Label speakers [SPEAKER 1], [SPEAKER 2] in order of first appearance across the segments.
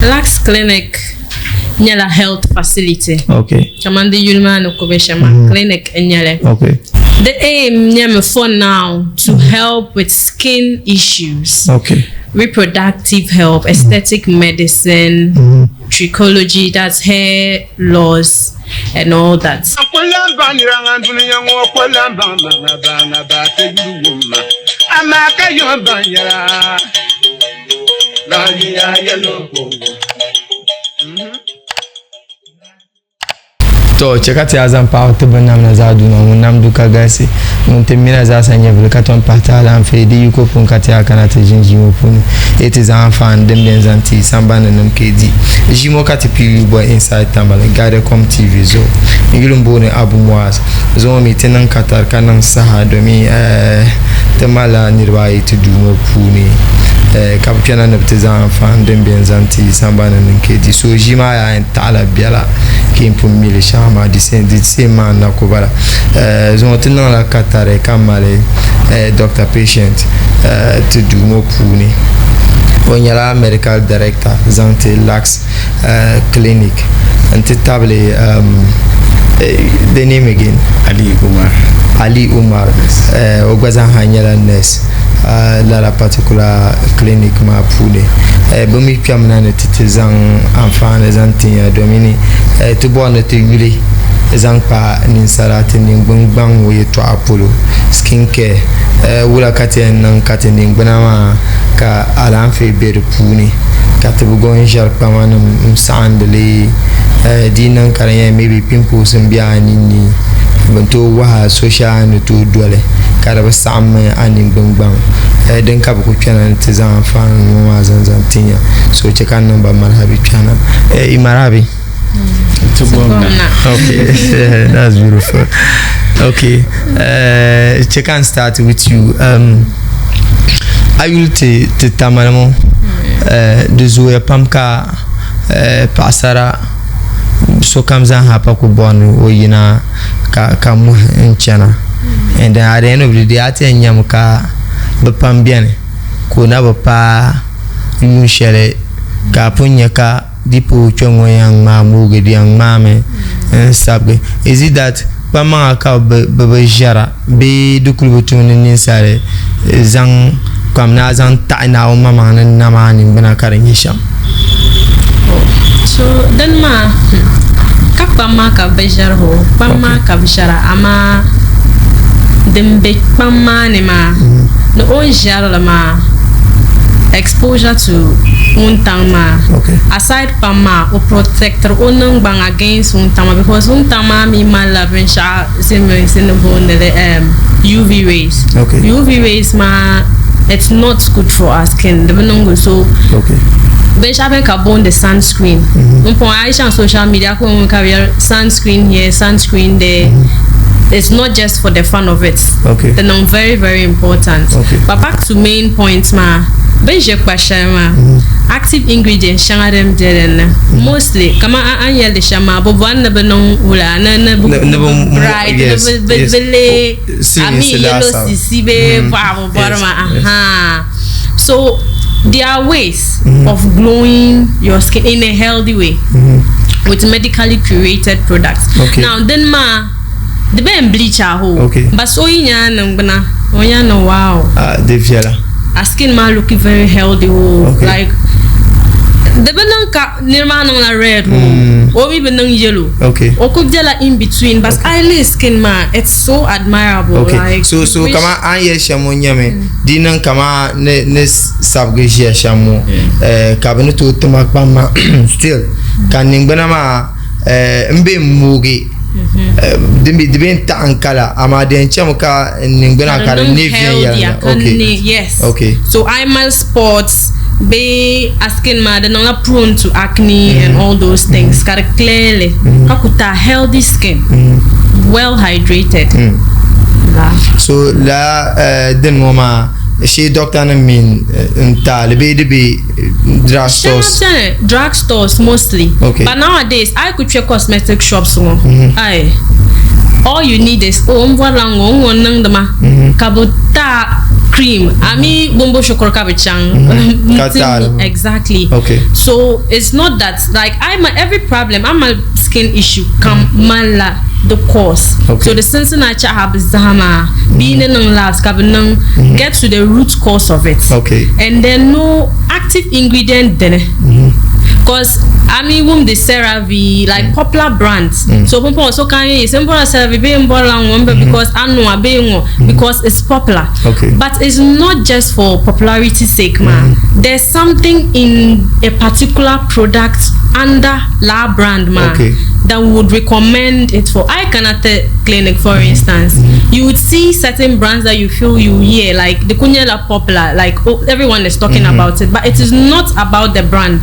[SPEAKER 1] Lux Clinic nyɛla health facility.
[SPEAKER 2] Okay.
[SPEAKER 1] Kamani di yuli maa ni ku be shɛm maa, clinic n-nyɛ li.
[SPEAKER 2] Okay.
[SPEAKER 1] The aim nyɛmi for now to help with skin issues.
[SPEAKER 2] Okay.
[SPEAKER 1] Reproductive health, aesthetic medicine, trichology, that's hair loss and all that.
[SPEAKER 3] N ku lan baŋ nira ŋan dunia ŋɔ ku lan baŋ ma ŋa ba ŋa ba ti yuli wum ma, amaa ka yom baŋ yɛla.
[SPEAKER 2] To chɛ ka ti a zaŋ paɣibu ti binnamda zaa Duuma ŋun nam du ka galisi, ŋun ti mina zaasa nyɛvili ka tom pahi ti alaafee di yiko puuni ka ti a kana ti ʒini ʒii ŋɔ puuni yi ti zaŋ anfaani din beni zaŋ ti sambani nim ka yi di. Ʒii ŋɔ ka ti pii Yuboi Inside Tamale Guidecom TV zuɣu. N yuli m-booni Abu Muaz. Zuŋɔ mi ti niŋ katari ka niŋ saha domin ti malila niriba ayi ti duu ŋɔ puuni ka bɛ kpɛna ni bɛ ti zaŋ anfaani din beni zaŋ ti sambani ni ka di. So ʒii maa yaa yɛn taɣila biɛla ka yɛn pun mi li shɛŋa maa di same maa n-na ku bala. Zuŋɔ ti niŋla katari ka mali Doctor Patient ti duu ŋɔ puuni. O nyɛla medical director zaŋ ti Lux Clinic n-ti tabili the name again?
[SPEAKER 4] Ali Umar.
[SPEAKER 2] Ali Umar. O gba zaa nyɛla nurse lala particular clinic maa puuni. Bɛ mi kpɛmina ni ti ti zaŋ anfaani zaŋ tin ya domin ti bɔri ni ti yuli zaŋ kpa ninsala ti ningbuni gbaŋ ŋɔ yɛltɔɣa polo skin care wula ka ti yɛn niŋ ka ti ningbuna maa ka alaafee be di puuni ka ti bi go n-ʒɛri kpama nim n-saɣindi li di yi niŋ ka di nyɛla maybe pimples m-be a ninni bɛ ni tooi wahi a so shɛli a ni tooi doli ka di bi saɣim a ningbuni gbaŋ din ka bɛ kuli kpɛna ni ti zaŋ anfaani ŋɔ maa zaŋ zaŋ tin ya so chɛ ka n niŋ ba marahabi kpɛna marahabi Okay, that's beautiful. Okay, chɛ ka n start with you. A yuli ti ti Tamale ŋɔ di zooya pam ka paɣasara sokam zaaha pa ku bɔri ni o yina ka ka muhi n chana and then at the end of the day a ti yɛn nyami ka bi pam biɛni ka o na bi paai yuun shɛli ka a pun nya ka Di paai kpɛ ŋɔ yɛn ŋmaai moogi di yɛn ŋmaami n sabigi is it that kpaŋmaŋa ka bi bi ʒɛra bee di kuli bi tum ni ninsal zaŋ kpam ni a zaŋ taɣi Naawuni maŋmaŋ ni nam a ningbuna ka di nyɛ shɛm.
[SPEAKER 1] So dini maa ka kpam maa ka bi ʒɛri o kpam maa ka bi ʒɛra amaa din bɛ kpam maa ni maa ni o ni ʒɛrili maa exposure to wuntaŋ maa aside kpam maa o protectiri o ningbaŋ against wuntaŋ maa because wuntaŋ maa mi malila binshaɣu silimiinsi ni booni li UV rays UV rays maa it's not good for our skin di bi niŋdi so binshaɣu beni ka bɛ booni sunscreen m pɔŋɔ a yi chaŋ social media a ku wum ka bɛ yɛri sunscreen here sunscreen there it's not just for the fun of it di niŋ very very important but back to main point maa bɛ ni ʒe kpa shɛli maa active ingredients shɛŋa din be din ni mostly kamani a ni yɛli di shɛm maa bɛ bɔri ni bɛ niŋ wula ni ni bɛ bright ni bɛ lee I mean yellow sisi bee bɔɣu bɛ bɔri maa ahaa so there are ways of glowing your skin in a healthy way with medically curated products now dini maa Di be n bleach a hoo.
[SPEAKER 2] Okay.
[SPEAKER 1] But so yi nya ningbuna o nya ni wow.
[SPEAKER 2] Ah, di viɛla.
[SPEAKER 1] A skin maa looking very healthy o.
[SPEAKER 2] Okay.
[SPEAKER 1] Like di bi niŋ ka niri maa niŋla red o. O mi bi niŋ yellow.
[SPEAKER 2] Okay.
[SPEAKER 1] O ku bela in between but okay. I skin maa it's so admirable.
[SPEAKER 2] Okay.
[SPEAKER 1] Like,
[SPEAKER 2] so so
[SPEAKER 1] wish...
[SPEAKER 2] kama an yɛli shɛm ŋɔ nyɛmi di niŋ kama ni ni sabigi ʒiya shɛm ŋɔ eh, ka bi ni tooi tima kpam maa still ka ningbuna maa eh, n be moogi Di bɛ n taɣi n kala amaa di yɛn chɛmi ka n ningbuna ka di ne viɛnyɛlinga
[SPEAKER 1] okay yes
[SPEAKER 2] okay
[SPEAKER 1] so a yi mali spots bee a skin maa di niŋla prone to acne and all those things ka di clearly ka ku ti a healthy skin well hydrated la
[SPEAKER 2] so lala dini ŋɔ maa shee doctor nim mi n taali bee di bɛ drug stores
[SPEAKER 1] Shɛŋa beni drug stores mostly
[SPEAKER 2] Okay.
[SPEAKER 1] but nowadays a yi ku kpe cosmetic shops ŋɔ ai All you need is, oh, n bɔrila ŋɔ, n ŋɔ niŋdi ma. Ka bɛ ta cream. A mi bombo shikuru ka bɛ chaŋ.
[SPEAKER 2] Ka taali.
[SPEAKER 1] Exactly.
[SPEAKER 2] Okay.
[SPEAKER 1] So it's not that like I ma every problem, I'm a skin issue kam mala the cause.
[SPEAKER 2] Okay.
[SPEAKER 1] So the sinsi na chaha bɛ zahama, bi ni niŋ labs ka bɛ niŋ get to the root cause of it.
[SPEAKER 2] Okay.
[SPEAKER 1] And then no active ingredient dini. Because I mean, whom the CeraVe, like popular brands. So people so can you say CeraVe be because I know because it's popular.
[SPEAKER 2] Okay.
[SPEAKER 1] But it's not just for popularity's sake, man. There's something in a particular product under la brand, man,
[SPEAKER 2] Okay.
[SPEAKER 1] that would recommend it for. I can at the clinic, for instance, you would see certain brands that you feel you hear, like the Kunyela popular, like oh, everyone is talking about it, but it is not about the brand.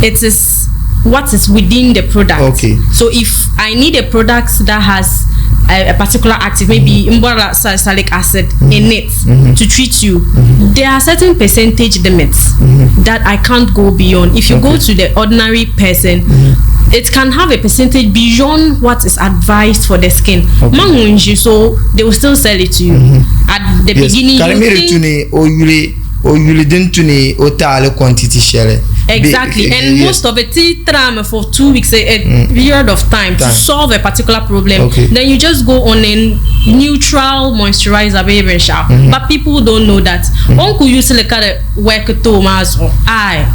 [SPEAKER 1] It is what is within the product.
[SPEAKER 2] Okay.
[SPEAKER 1] So if I need a product that has a particular active, maybe mm salicylic acid in it to treat you, there are certain percentage limits that I can't go beyond. If you go to the ordinary person, it can have a percentage beyond what is advised for the skin.
[SPEAKER 2] Okay.
[SPEAKER 1] Mangunji, so they will still sell it to you. At the
[SPEAKER 2] Yes.
[SPEAKER 1] beginning,
[SPEAKER 2] Ka di
[SPEAKER 1] you
[SPEAKER 2] mi di
[SPEAKER 1] think
[SPEAKER 2] tuni o yuli o yuli din tuni o taali quantity shɛli.
[SPEAKER 1] Exactly, and
[SPEAKER 2] yes.
[SPEAKER 1] most of it, tram for 2 weeks, a period of time, to
[SPEAKER 2] Time.
[SPEAKER 1] solve a particular problem.
[SPEAKER 2] Okay.
[SPEAKER 1] Then you just go on a neutral moisturizer, baby shower. But people don't know that. Uncle used to look at work to mazo. Aye.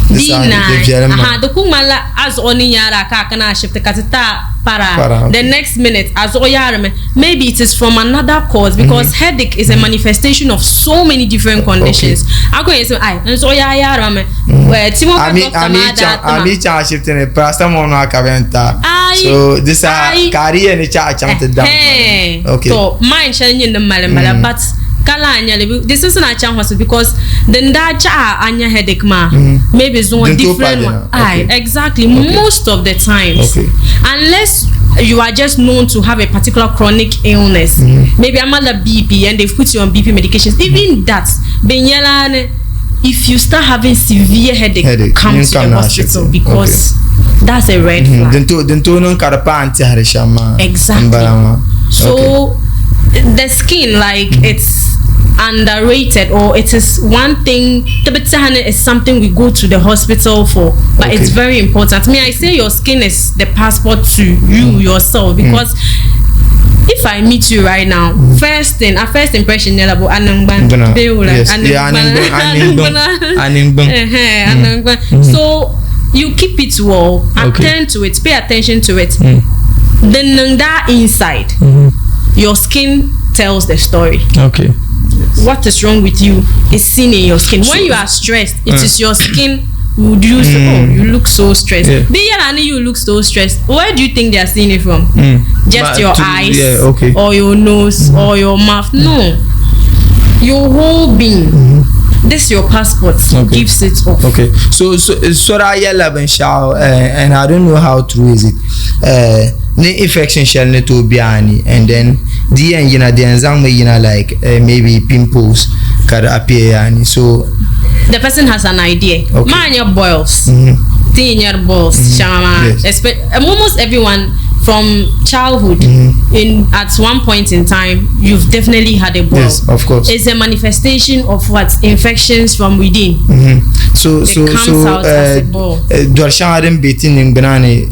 [SPEAKER 2] This one, the viɛlim maa.
[SPEAKER 1] Aha, the kumala as oni yara ka kana shift katita para.
[SPEAKER 2] Para, okay.
[SPEAKER 1] The next minute as oyara maybe it is from another cause because headache is a manifestation of so many different conditions. I go and say aye, and so yara me. Well, Timo
[SPEAKER 2] Ami ami chaŋ ami chaŋ ashibiti ni paracetamol maa ka bɛ n ta.
[SPEAKER 1] Ai,
[SPEAKER 2] So this a
[SPEAKER 1] ai.
[SPEAKER 2] ka di yɛn ni chaɣa chaŋ ti dam. Okay.
[SPEAKER 1] To mine shɛli nyɛ din mali mala but kala anya le this is not chaŋ hospital because din daa chaɣa anya headache maa maybe zuŋɔ
[SPEAKER 2] Din tooi
[SPEAKER 1] different
[SPEAKER 2] pa
[SPEAKER 1] one.
[SPEAKER 2] dina.
[SPEAKER 1] Aye,
[SPEAKER 2] Okay.
[SPEAKER 1] exactly. Most of the times.
[SPEAKER 2] Okay.
[SPEAKER 1] Unless you are just known to have a particular chronic illness. Maybe I'm on a BP and they've put you on BP medications. Even that, benyelane, if you start having severe headache,
[SPEAKER 2] Headache,
[SPEAKER 1] come
[SPEAKER 2] you
[SPEAKER 1] to
[SPEAKER 2] come
[SPEAKER 1] the
[SPEAKER 2] na
[SPEAKER 1] hospital
[SPEAKER 2] ashibiti.
[SPEAKER 1] because that's a red flag.
[SPEAKER 2] Din tooi din tooi niŋ ka di paai n tɛhiri shɛm maa.
[SPEAKER 1] Exactly.
[SPEAKER 2] N bala maa.
[SPEAKER 1] So the skin, like it's underrated, or it is one thing. Tibetahane is something we go to the hospital for, but it's
[SPEAKER 2] Okay.
[SPEAKER 1] very important. Me, I say your skin is the passport to you yourself because. If I meet you right now, first thing, our first impression, nyela bo anangban,
[SPEAKER 2] Gbuna.
[SPEAKER 1] bewula,
[SPEAKER 2] Yes. Yeah, anangban, anangban, anangban.
[SPEAKER 1] Anangban. So you keep it well,
[SPEAKER 2] Okay.
[SPEAKER 1] attend to it, pay attention to it. The nanda inside, your skin tells the story.
[SPEAKER 2] Okay.
[SPEAKER 1] What is wrong with you is seen in your skin. When you are stressed, it is your skin would use. Oh, you look so stressed.
[SPEAKER 2] Yeah.
[SPEAKER 1] Be you look so stressed. Where do you think they are seeing it from? Just
[SPEAKER 2] But
[SPEAKER 1] your
[SPEAKER 2] to-
[SPEAKER 1] eyes,
[SPEAKER 2] yeah, okay.
[SPEAKER 1] or your nose, or your mouth. No, your whole being. This your passport
[SPEAKER 2] Okay.
[SPEAKER 1] gives it off.
[SPEAKER 2] Okay. So so so daa yɛlila binshaɣu and I don't know how true is it. Ni infection shɛli ni tooi be a ni and then di yɛn yina di yɛn zaŋmi yina like maybe pimples ka di appear a ni so
[SPEAKER 1] The person has an idea.
[SPEAKER 2] Okay.
[SPEAKER 1] Man, your boils. Teenage boils. Shama.
[SPEAKER 2] Yes.
[SPEAKER 1] Almost everyone from childhood, in at one point in time, you've definitely had a boil.
[SPEAKER 2] Yes, of course.
[SPEAKER 1] It's a manifestation of what? Infections from within.
[SPEAKER 2] So
[SPEAKER 1] It
[SPEAKER 2] so
[SPEAKER 1] comes
[SPEAKER 2] so
[SPEAKER 1] out as a ball.
[SPEAKER 2] dɔri shɛŋa din be ti ningbuna ni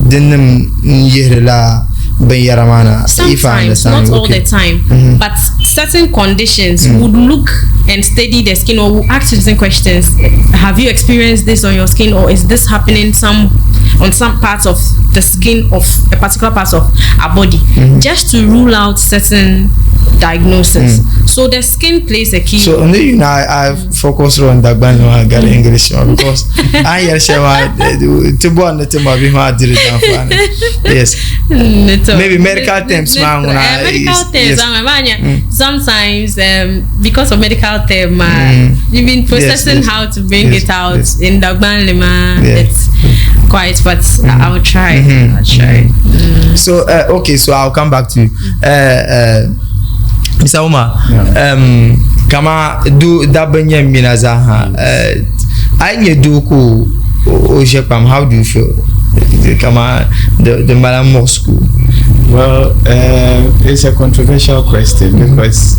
[SPEAKER 2] din nim n yihirila binyɛra maa na if I
[SPEAKER 1] Sometimes,
[SPEAKER 2] understand
[SPEAKER 1] not all
[SPEAKER 2] okay.
[SPEAKER 1] the time, but certain conditions would look and study the skin or will ask certain questions. Have you experienced this on your skin, or is this happening some on some parts of the skin of a particular part of our body? Just to rule out certain diagnosis. So the skin plays a key
[SPEAKER 2] So
[SPEAKER 1] role.
[SPEAKER 2] only you know I focus on Dagban no got English one because I hear shema to born to my be my did Yes. Maybe medical terms man
[SPEAKER 1] Medical terms
[SPEAKER 2] yes.
[SPEAKER 1] Sometimes because of medical term you've been processing
[SPEAKER 2] Yes, yes.
[SPEAKER 1] how to bring
[SPEAKER 2] Yes,
[SPEAKER 1] it out
[SPEAKER 2] yes.
[SPEAKER 1] in Dagban Lima.
[SPEAKER 2] Yeah.
[SPEAKER 1] It's quite, but I will try. I'll try.
[SPEAKER 2] So okay, so I'll come back to you. Mr. Umar, kama do dabba nyɛ mina zaa a nyɛ doo ka o ʒe kpam, how do you feel? Kama di mala muɣisigu.
[SPEAKER 4] Well, it's a controversial question because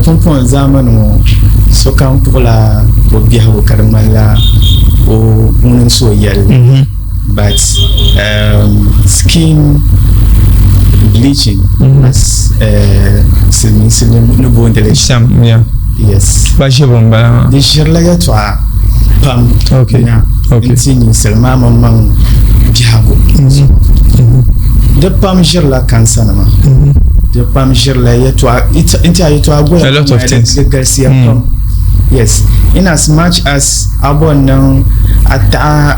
[SPEAKER 4] pumpɔŋ zaamani ŋɔ sokam kpuɣila o biɛhigu ka di ŋmanila o ŋuni n-su o yɛlli but skin bleaching as silimiinsi ni booni li
[SPEAKER 2] shɛm, yeah.
[SPEAKER 4] Yes.
[SPEAKER 2] Kpa ʒibu m-bala maa.
[SPEAKER 4] Di ʒirila yɛltɔɣa pam na n-ti ninsal maa maŋmaŋ biɛhigu. Di pam ʒirila kansanima, di pam ʒirila yɛltɔɣa, n-tiɛha yɛltɔɣa goya di galisiya pam. Yes, in as much as a bɔri niŋ a taɣi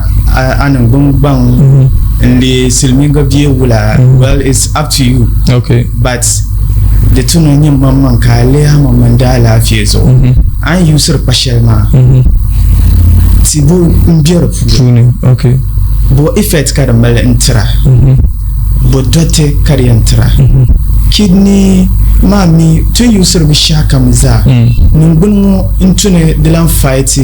[SPEAKER 4] a niŋgbuŋ gbaŋ n-leei silimiinga bee wula, well, it's up to you. But di tu ni nyɛ maŋmaŋ ka a lihi a maŋmaŋ daalaafee zuɣu. A ni yuusiri kpa shɛli maa, tibu m-be di
[SPEAKER 2] puuni.
[SPEAKER 4] Bo effect ka di mali n-tira? Bo dɔti ka di yɛn tira? Kidney maa mi ti ni yuusiri binshɛɣu kam zaa, niŋgbuni ŋɔ n-tu ni di lan fight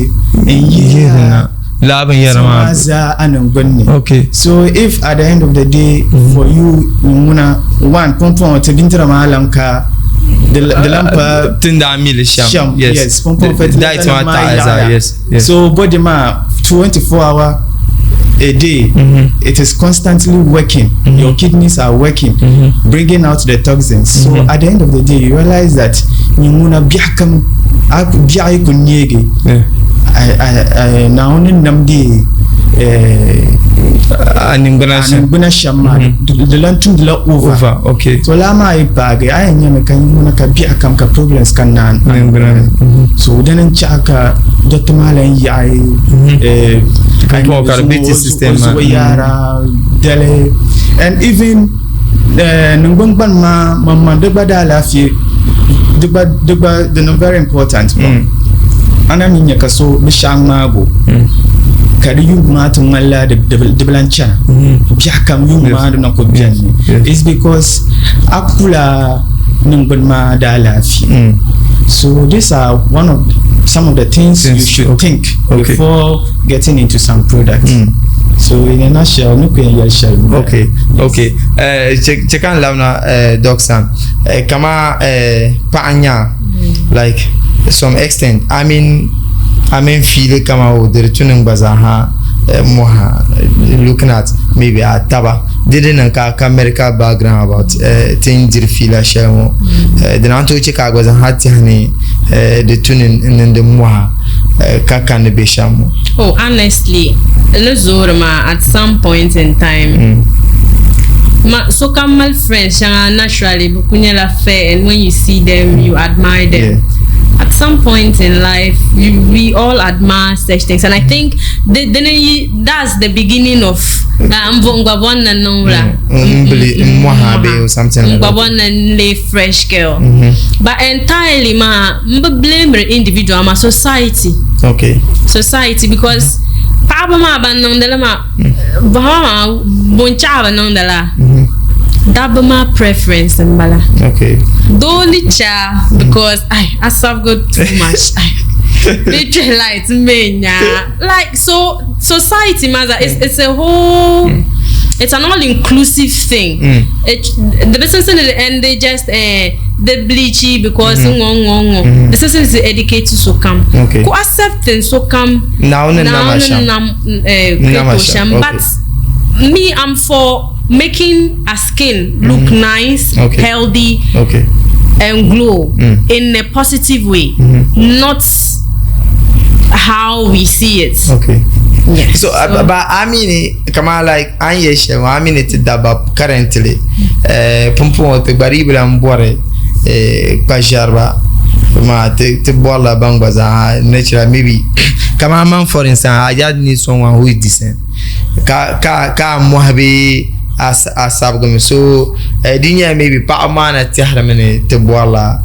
[SPEAKER 4] n-yihi a.
[SPEAKER 2] Laa binyɛra maa.
[SPEAKER 4] Maa zaa a niŋgbuni ni. Okay. So if at the end of the day for you ŋuna one pumpɔŋɔ ti bindira maa lan ka di lan pa
[SPEAKER 2] tin daa mi li shɛm.
[SPEAKER 4] Yes. Yes. Pumpɔŋɔ fertilizer maa yaɣiya.
[SPEAKER 2] Yes. Yes.
[SPEAKER 4] So body maa 24 hour a day it is constantly working. Your kidneys are working, bringing out the toxins. So at the end of the day you realize that ŋuna biɛɣu kam a biɛɣu yi ku neegi Naawuni ni namdi
[SPEAKER 2] a
[SPEAKER 4] niŋgbuna shɛm maa di lan tumdila over. To laa maa yi paagi a yɛn nyami ka ŋuna ka biɛɣu kam ka problems ka naan a niŋgbuna ni. So dini n-chaɣi ka dɔɣite maa lan yaɣi o zuɣu yaara dali and even niŋgbuŋ gbani maa maŋmaŋ di gba daalaafee di gba di gba di niŋ very important pam mm. a na mi nya ka so bi shɛɣu ŋmaago mm. ka di yuŋ maa ti ŋmanila di bi lan chana mm. biɛɣu kam yuŋ maa di na ku bɛni mi it's because a kula niŋgbuni maa daalaafee so these are one of some of the things you should think before getting into some products. So in a nutshell, ni ku yɛn yɛli shɛli m-bala.
[SPEAKER 2] Okay, okay. Eh, che ka n labina eh, Doc Sam. Eh, kama eh, paɣa nya like some extent I mean I mean feel kama o diri tuni gba zaa ha moha looking at maybe a taba di di niŋ ka ka medical background about ti ni diri fiila shɛli ŋɔ di naan tooi che ka a gba zaa ha tɛhi ni di tu ni n niŋdi moha ka ka ni be shɛm ŋɔ.
[SPEAKER 1] Oh honestly ni zoori maa at some point in time ma sokam mali friends shɛŋa naturally bɛ ku nyɛla fair and when you see them you admire them at some point in life you, we all admire such things and I think dini yi that's the beginning of n gba bɔni ni niŋ la
[SPEAKER 2] n mɔha bee or something like
[SPEAKER 1] that n gba bɔni ni n lee fresh girl but entirely maa n bi blame individual maa society
[SPEAKER 2] okay
[SPEAKER 1] society because paɣaba maa ban niŋdili maa bɔhima maa bunchaɣa bi niŋdi la dabba maa preference n bala
[SPEAKER 2] okay
[SPEAKER 1] doo ni cha because ai a sabigi too much ai bee kpɛhi light n bee nyaa like so society maa zaa it's a whole it's an all inclusive thing it the business ni and they just eh the bleachy because ŋɔ ŋɔ ŋɔ the system is educate sokam
[SPEAKER 2] Okay.
[SPEAKER 1] ku accepting sokam
[SPEAKER 2] Naawuni ni nama
[SPEAKER 1] Naawuni
[SPEAKER 2] shɛm.
[SPEAKER 1] nam eh,
[SPEAKER 2] Nama
[SPEAKER 1] create
[SPEAKER 2] shɛm,
[SPEAKER 1] shɛm
[SPEAKER 2] okay.
[SPEAKER 1] but me I'm for making a skin look nice
[SPEAKER 2] Okay.
[SPEAKER 1] healthy
[SPEAKER 2] Okay.
[SPEAKER 1] and glow in a positive way not how we see it
[SPEAKER 2] Okay.
[SPEAKER 1] yes
[SPEAKER 2] So, but I mean, kama like an yɛ shɛm I mean ti dabba currently pumpɔŋɔ ti gba dii bi lan bɔri kpa ʒɛriba maa ti ti bɔrila ban gba zaa natural maybe kama man for instance I just need someone who is decent ka ka ka a mɔhi bee a a sabigimi so di nyɛla maybe paɣaba maa na tɛhirimi ni ti bɔrila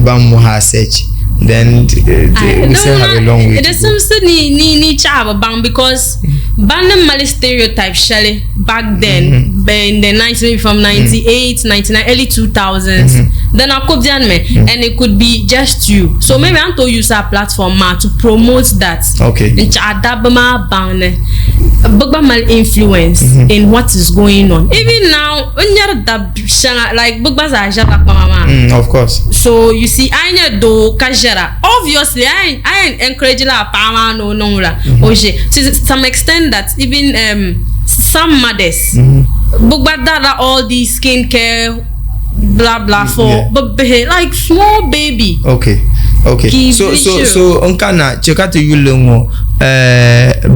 [SPEAKER 2] ban mɔhi a search then we still have a long way
[SPEAKER 1] Di
[SPEAKER 2] to go.
[SPEAKER 1] simsi ni ni ni chaɣa bi baŋ because ban ni mali stereotype shɛli back then in the 90s maybe from 98 99 early 2000s then a ko bɛni mi and it could be just you so maybe an tooi use our platform maa to promote that
[SPEAKER 2] Okay.
[SPEAKER 1] n chaɣa dabba maa baŋ ni Bɛ gba mali influence in what is going on. Even now, n nyari dab shɛŋa like bɛ gba zaa ʒɛrila kpama maa.
[SPEAKER 2] Of course.
[SPEAKER 1] So you see, a yi nya doo ka ʒɛra, obviously a yɛn encourage la a paɣa maa ni o niŋ la o ʒe to some extent that even some mothers bɛ gba darila all these skin care blah blah for bɛ bihi like small baby.
[SPEAKER 2] Okay. Okay.
[SPEAKER 1] Ki
[SPEAKER 2] So
[SPEAKER 1] bleach
[SPEAKER 2] so
[SPEAKER 1] o.
[SPEAKER 2] so n kana chɛ ka ti yuli ŋɔ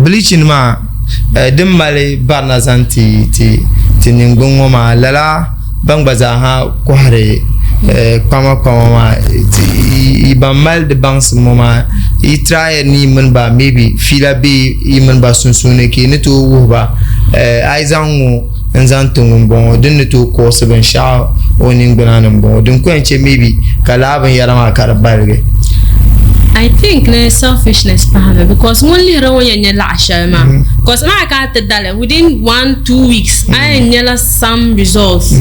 [SPEAKER 2] bleaching maa din mali barina zaŋ ti ti ti ningbun ŋɔ maa lala ban gba zaa ha kɔhiri kpama kpama maa ti yi ban mali di baŋsim ŋɔ maa yi try ni yi mini ba maybe fiila be yi mini ba sunsuuni ka yi ni tooi wuhi ba a yi zaŋ ŋɔ n zaŋ ti ŋun bɔŋɔ din ni tooi kɔɔsi binshɛɣu o ningbuna ni m-bɔŋɔ din ku yɛn che maybe ka lala binyɛra maa ka di baligi.
[SPEAKER 1] I think ni selfishness pahimi because ŋun lihiri o yɛn nya laɣa shɛli maa because maa ka a ti dali within 1-2 weeks a yɛn nyala some results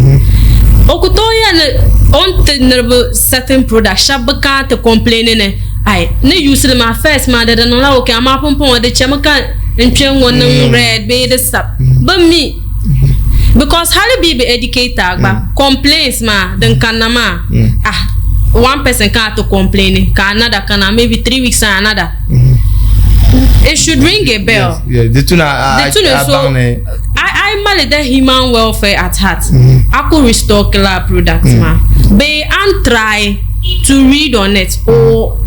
[SPEAKER 1] o ku tooi yɛli ni o ni ti niriba certain product shɛba bi kana ti complain ni ai ni use li maa first maa di di niŋla okay amaa pumpɔŋɔ di chɛmi ka n kpe ŋɔ niŋ red bee di sab bi mi because hali bɛ yi bi educate a gba complaints maa din kanna maa ah one person kana ti complain ka another kana maybe 3 weeks and another it should ring a bell.
[SPEAKER 2] Yes, yes. Di tuna a
[SPEAKER 1] Di tuna
[SPEAKER 2] a
[SPEAKER 1] so
[SPEAKER 2] baŋ ni
[SPEAKER 1] I mali the human welfare at heart. A ku restock la product maa bee an try to read on it or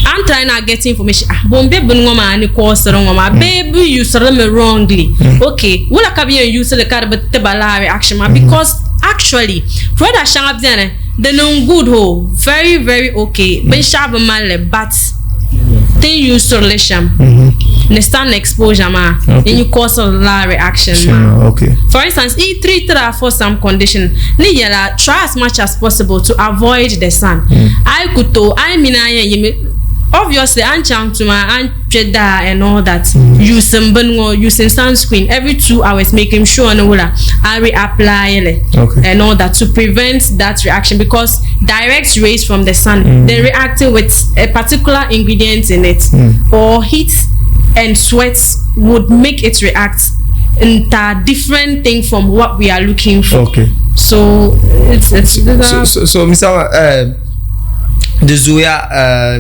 [SPEAKER 1] an try na get information ah bon be bini ŋɔ maa ni kɔɔsiri ŋɔ maa bee bi usiri mi wrongly okay wula ka bi yɛn use li ka di bi tiba laa reaction maa because actually product shɛŋa beni di niŋ good ho very very okay binshɛɣu bi mali li but tin usiri li shɛm ni sun exposure maa n yi kɔɔsiri laa reaction maa.
[SPEAKER 2] Okay.
[SPEAKER 1] For instance, i treat her for some condition ni yɛla try as much as possible to avoid the sun. I ku tooi a mini a yɛn yimi obviously an chaŋ tuma an kpe daa and all that using bini ŋɔ using sunscreen every 2 hours making sure ni wula a reapply li and all that to prevent that reaction because direct rays from the sun they reacting with a particular ingredient in it or heat and sweat would make it react into different thing from what we are looking for. So it's
[SPEAKER 2] So Mr. Di zooya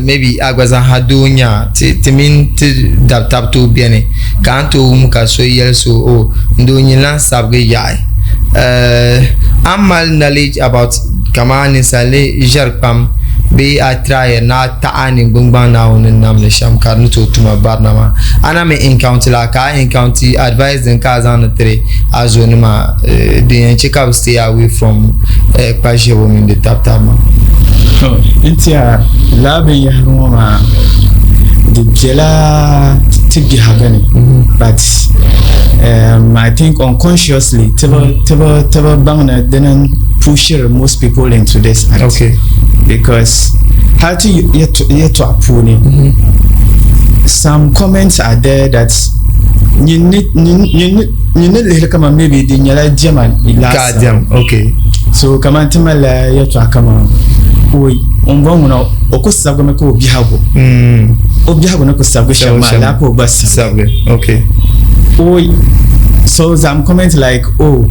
[SPEAKER 2] maybe a gba zaa doo nya ti ti mini ti dabi tabi tooi beni ka a ni tooi wum ka so yɛli so o n doo nyin lan sabigi yaɣi a ni mali knowledge about kamani ninsal ni ʒɛri kpam bee a try ni a taɣi a ningbungbaŋ Naawuni ni nam li shɛm ka di ni tooi tuma barina maa a na mi encounter la ka a encounter advice din ka a zaŋdi tiri a zonima din yɛn che ka bi stay away from kpa ʒɛbu mini di tabi tabi maa.
[SPEAKER 4] N tiɛha lala binyahari ŋɔ maa di bela ti biɛhigu ni but I think unconsciously ti bi baŋ ni dini n pushiri most people into this act because hali ti yɛltɔɣa puuni some comments are there that nyin ni lihiri kaman maybe di nyɛla diɛma laasabu. So kaman ti malila yɛltɔɣa kaman oi n bɔŋɔ ŋuna o ku sabigimi ka o biɛhigu o biɛhigu ni ku sabigi shɛm maa laa ka o gba sabigi. Oi so some comment like oh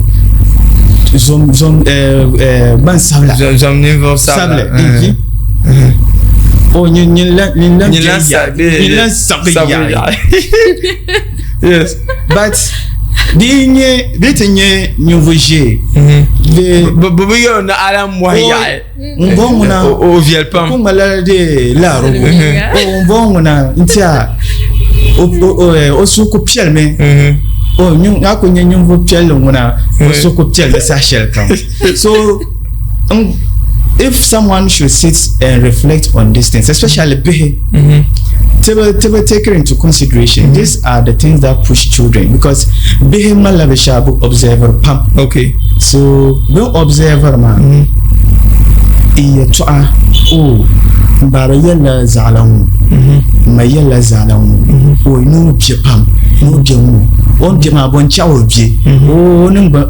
[SPEAKER 4] zom zom gbansabila
[SPEAKER 2] zom ninvuɣu sabila
[SPEAKER 4] oh nyin lan nyin lan sabigi yaɣi.
[SPEAKER 2] Yes.
[SPEAKER 4] But di nyɛ di ti nyɛ ninvuɣu ʒiɛ
[SPEAKER 2] bi bi yɛli ni ala mɔhi yaɣi
[SPEAKER 4] n bɔŋɔ ŋuna
[SPEAKER 2] o viɛli pam
[SPEAKER 4] ku ŋmanila de laarogo o n bɔŋɔ ŋuna n tiɛha o suhu ku piɛlimi o a ku nyɛ ninvuɣu piɛlli ŋuna o suhu ku piɛlimi saha shɛli kam so if someone should sit and reflect on these things especially bihi to be taken into consideration these are the things that push children because bihi malila binshaɣu bi observer pam so bin observer maa n yɛltɔɣa o n baaba yɛlila zaɣila ŋɔ n ma yɛlila zaɣila ŋɔ o ni o bɛ pam ni o bɛ ŋɔ o ni bɛ maa bɔ n chaɣ o bɛ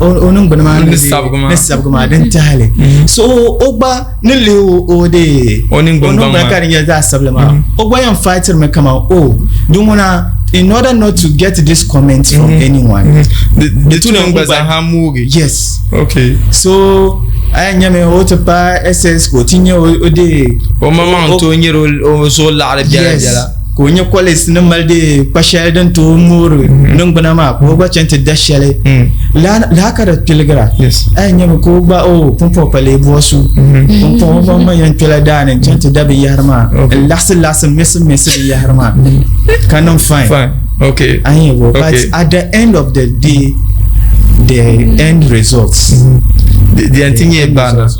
[SPEAKER 4] o niŋgbuni maa ni sabigi maa din tahali so o gba ni lihi o de
[SPEAKER 2] O ningbuni gbaŋ maa.
[SPEAKER 4] ka di nyɛ zaɣ sabila maa o gba yɛn fighter mi kaman o di ŋuna In order not to get this comment from anyone.
[SPEAKER 2] Di tu ni gba zaa moogi.
[SPEAKER 4] Yes.
[SPEAKER 2] Okay.
[SPEAKER 4] So a yɛn nyɛmi o ti paai SS ka o ti nyɛ o dee.
[SPEAKER 2] O maŋmaŋ tooi nyɛri o zuɣu laɣiri biɛla biɛla.
[SPEAKER 4] Ka o nyɛ college ni mali dee kpa shɛli din tooi moori niŋgbuna maa ka o gba chani ti da shɛli. Laa ka di piligira. A yɛn nyɛmi ka o gba o pumpɔŋ pa lee bɔsu. Pumpɔŋ o gba ma yɛn kpɛla daa ni n-chani ti da binyahari maa n-laɣisi laɣisi m-mixi mixi binyahari maa ka niŋ fine.
[SPEAKER 2] Fine. Okay.
[SPEAKER 4] A yɛn bo but at the end of the day the end results.
[SPEAKER 2] Di yɛn ti nyɛ bad.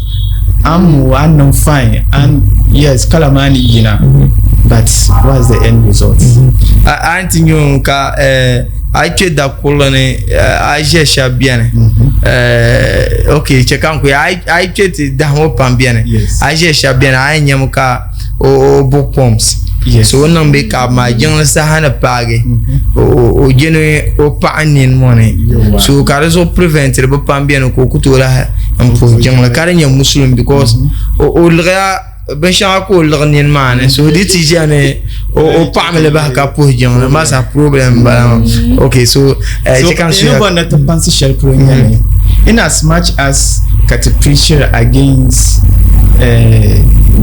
[SPEAKER 4] An mo an niŋ fine an yes kala maa ni yina but what's the end result?
[SPEAKER 2] A ni ti nyɛ ka a yi kpɛ da kurili ni a yi ʒiya shɛba beni ok chɛ ka n ku a yi kpɛ ti dahi ŋɔ pam beni a yi ʒiya shɛba beni a yɛn nyami ka o bo pumps so o niŋ bɛ kaaba maa jiŋli saha ni paagi o je ni o paɣa nini ŋɔ ni so ka di zuɣu prevent bi pam beni ka o ku tooi lahi n puhi jiŋli ka di nyɛ musulum because o liɣiya binshɛŋa ka o liɣi nini maa ni so di ti ʒiya ni o paɣami li bahi ka puhi jiŋli masa problem n bala maa ok so
[SPEAKER 4] so ina bɔri ni ti kpaŋsi shɛli polo nyɛli in as much as ka ti preachiri against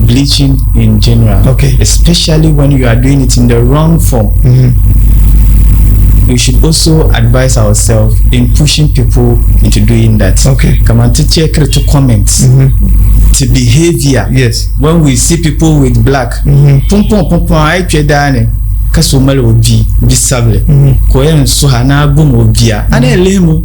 [SPEAKER 4] bleaching in general
[SPEAKER 2] okay.
[SPEAKER 4] Especially when you are doing it in the wrong form. We should also advise ourselves in pushing people into doing that.
[SPEAKER 2] Okay.
[SPEAKER 4] Kaman ti checkiri ti comments, ti behavior.
[SPEAKER 2] Yes.
[SPEAKER 4] When we see people with black, pumpɔŋ pumpɔŋ a yi kpe daa ni ka so mali o bia, bi sabili, ka o yɛn suhi a ni a gbum o bia, a ni yɛn lihimi o.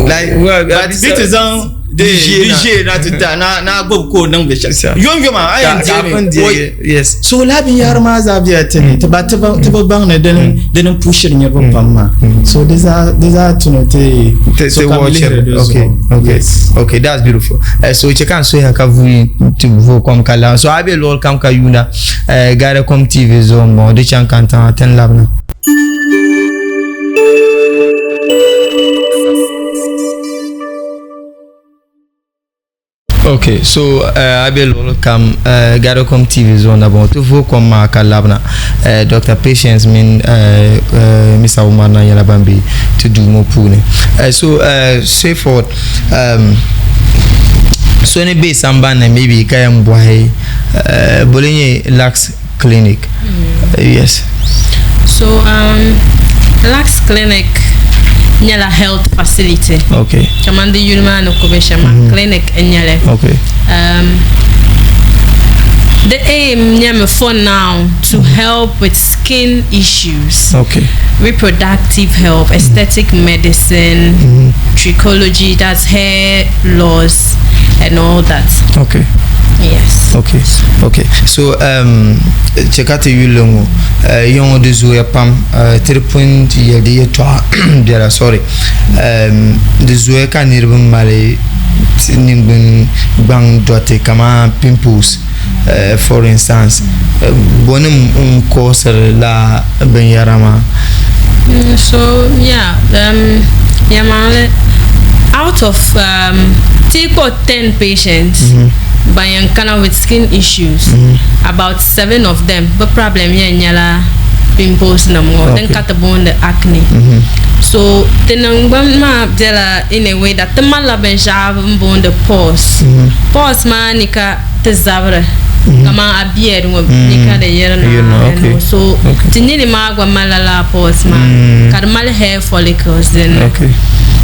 [SPEAKER 4] Like, but di ti zaŋ di ʒee na ti ta na na gbubi ka o niŋ binshɛli yomyoma a yɛn deemi
[SPEAKER 2] yes
[SPEAKER 4] so laa binyahari maa zaa bela ti ni ti ba ti bi baŋ ni dini n pushiri niriba pam maa so di zaa tuni ti sokam lihiri di zuɣu
[SPEAKER 2] okay okay that's beautiful so chɛ ka n soya ka vuui ti vuui kom ka lahi so a be luɣuli kam ka yuuna Gardacom TV zuɣu n bɔŋɔ di chaŋ ka n tiŋa ti ni labina. Ok, so a be luɣili kam Gardacom TV zuɣu na bɔŋɔ ti vooi kom maa ka labina Doctor Patience mini Mr. Umar na nyɛla ban be ti duu ŋɔ puuni. So straightforward um, so ni be sambani ni maybe ka yɛn bɔhi boli nyɛ Lux Clinic. Yes.
[SPEAKER 1] So Lux Clinic nyɛla health facility.
[SPEAKER 2] Okay.
[SPEAKER 1] Kamani di yuli maa ni ku be shɛm maa, clinic n-nyɛli.
[SPEAKER 2] Okay.
[SPEAKER 1] The aim nyɛmi for now to help with skin issues.
[SPEAKER 2] Okay.
[SPEAKER 1] Reproductive health, aesthetic medicine, trichology, that's hair loss and all that.
[SPEAKER 2] Okay.
[SPEAKER 1] Yes.
[SPEAKER 2] Okay. Okay. So chɛ ka ti yulli ŋɔ yiŋ ŋɔ di zooya pam ti di pun ti yɛli di yɛltɔɣa biɛla sorry di zooya ka niriba mali ningbun gbaŋ dɔti kamani pimples for instance bɔnim n koosiri la binyɛra maa.
[SPEAKER 1] So yeah, yɛlimaŋli out of ti kpuɣi 10 patients ban yɛn kana with skin issues, about 7 of them bi problem yɛn nyɛla pimples nim ŋɔ din ka ti booni acne. So ti niŋgbun maa bela in a way that ti malila binshɛɣu bin booni pores. Pores maa ni ka ti zabiri kaman a beard ŋɔ ni ka di yirina and all. So ti nini maa gba malila lala pores maa ka di mali hair follicles din ni.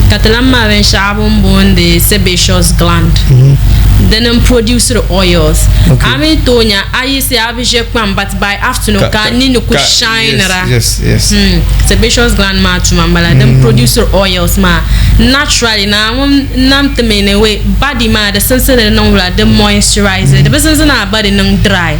[SPEAKER 1] Ka ti lan mali binshɛɣu bin booni sebaceous gland dini n produciri oils. A mi tooi nya a yiɣisi a bi ʒe kpam but by afternoon ka a nini ku shinira. Sebaceous gland maa tuma m-bala din produciri oils maa naturally Naawuni nam ti mi in a way body maa di sinsi ni di niŋ wula di moisturize di bi sinsi ni a body niŋ dry.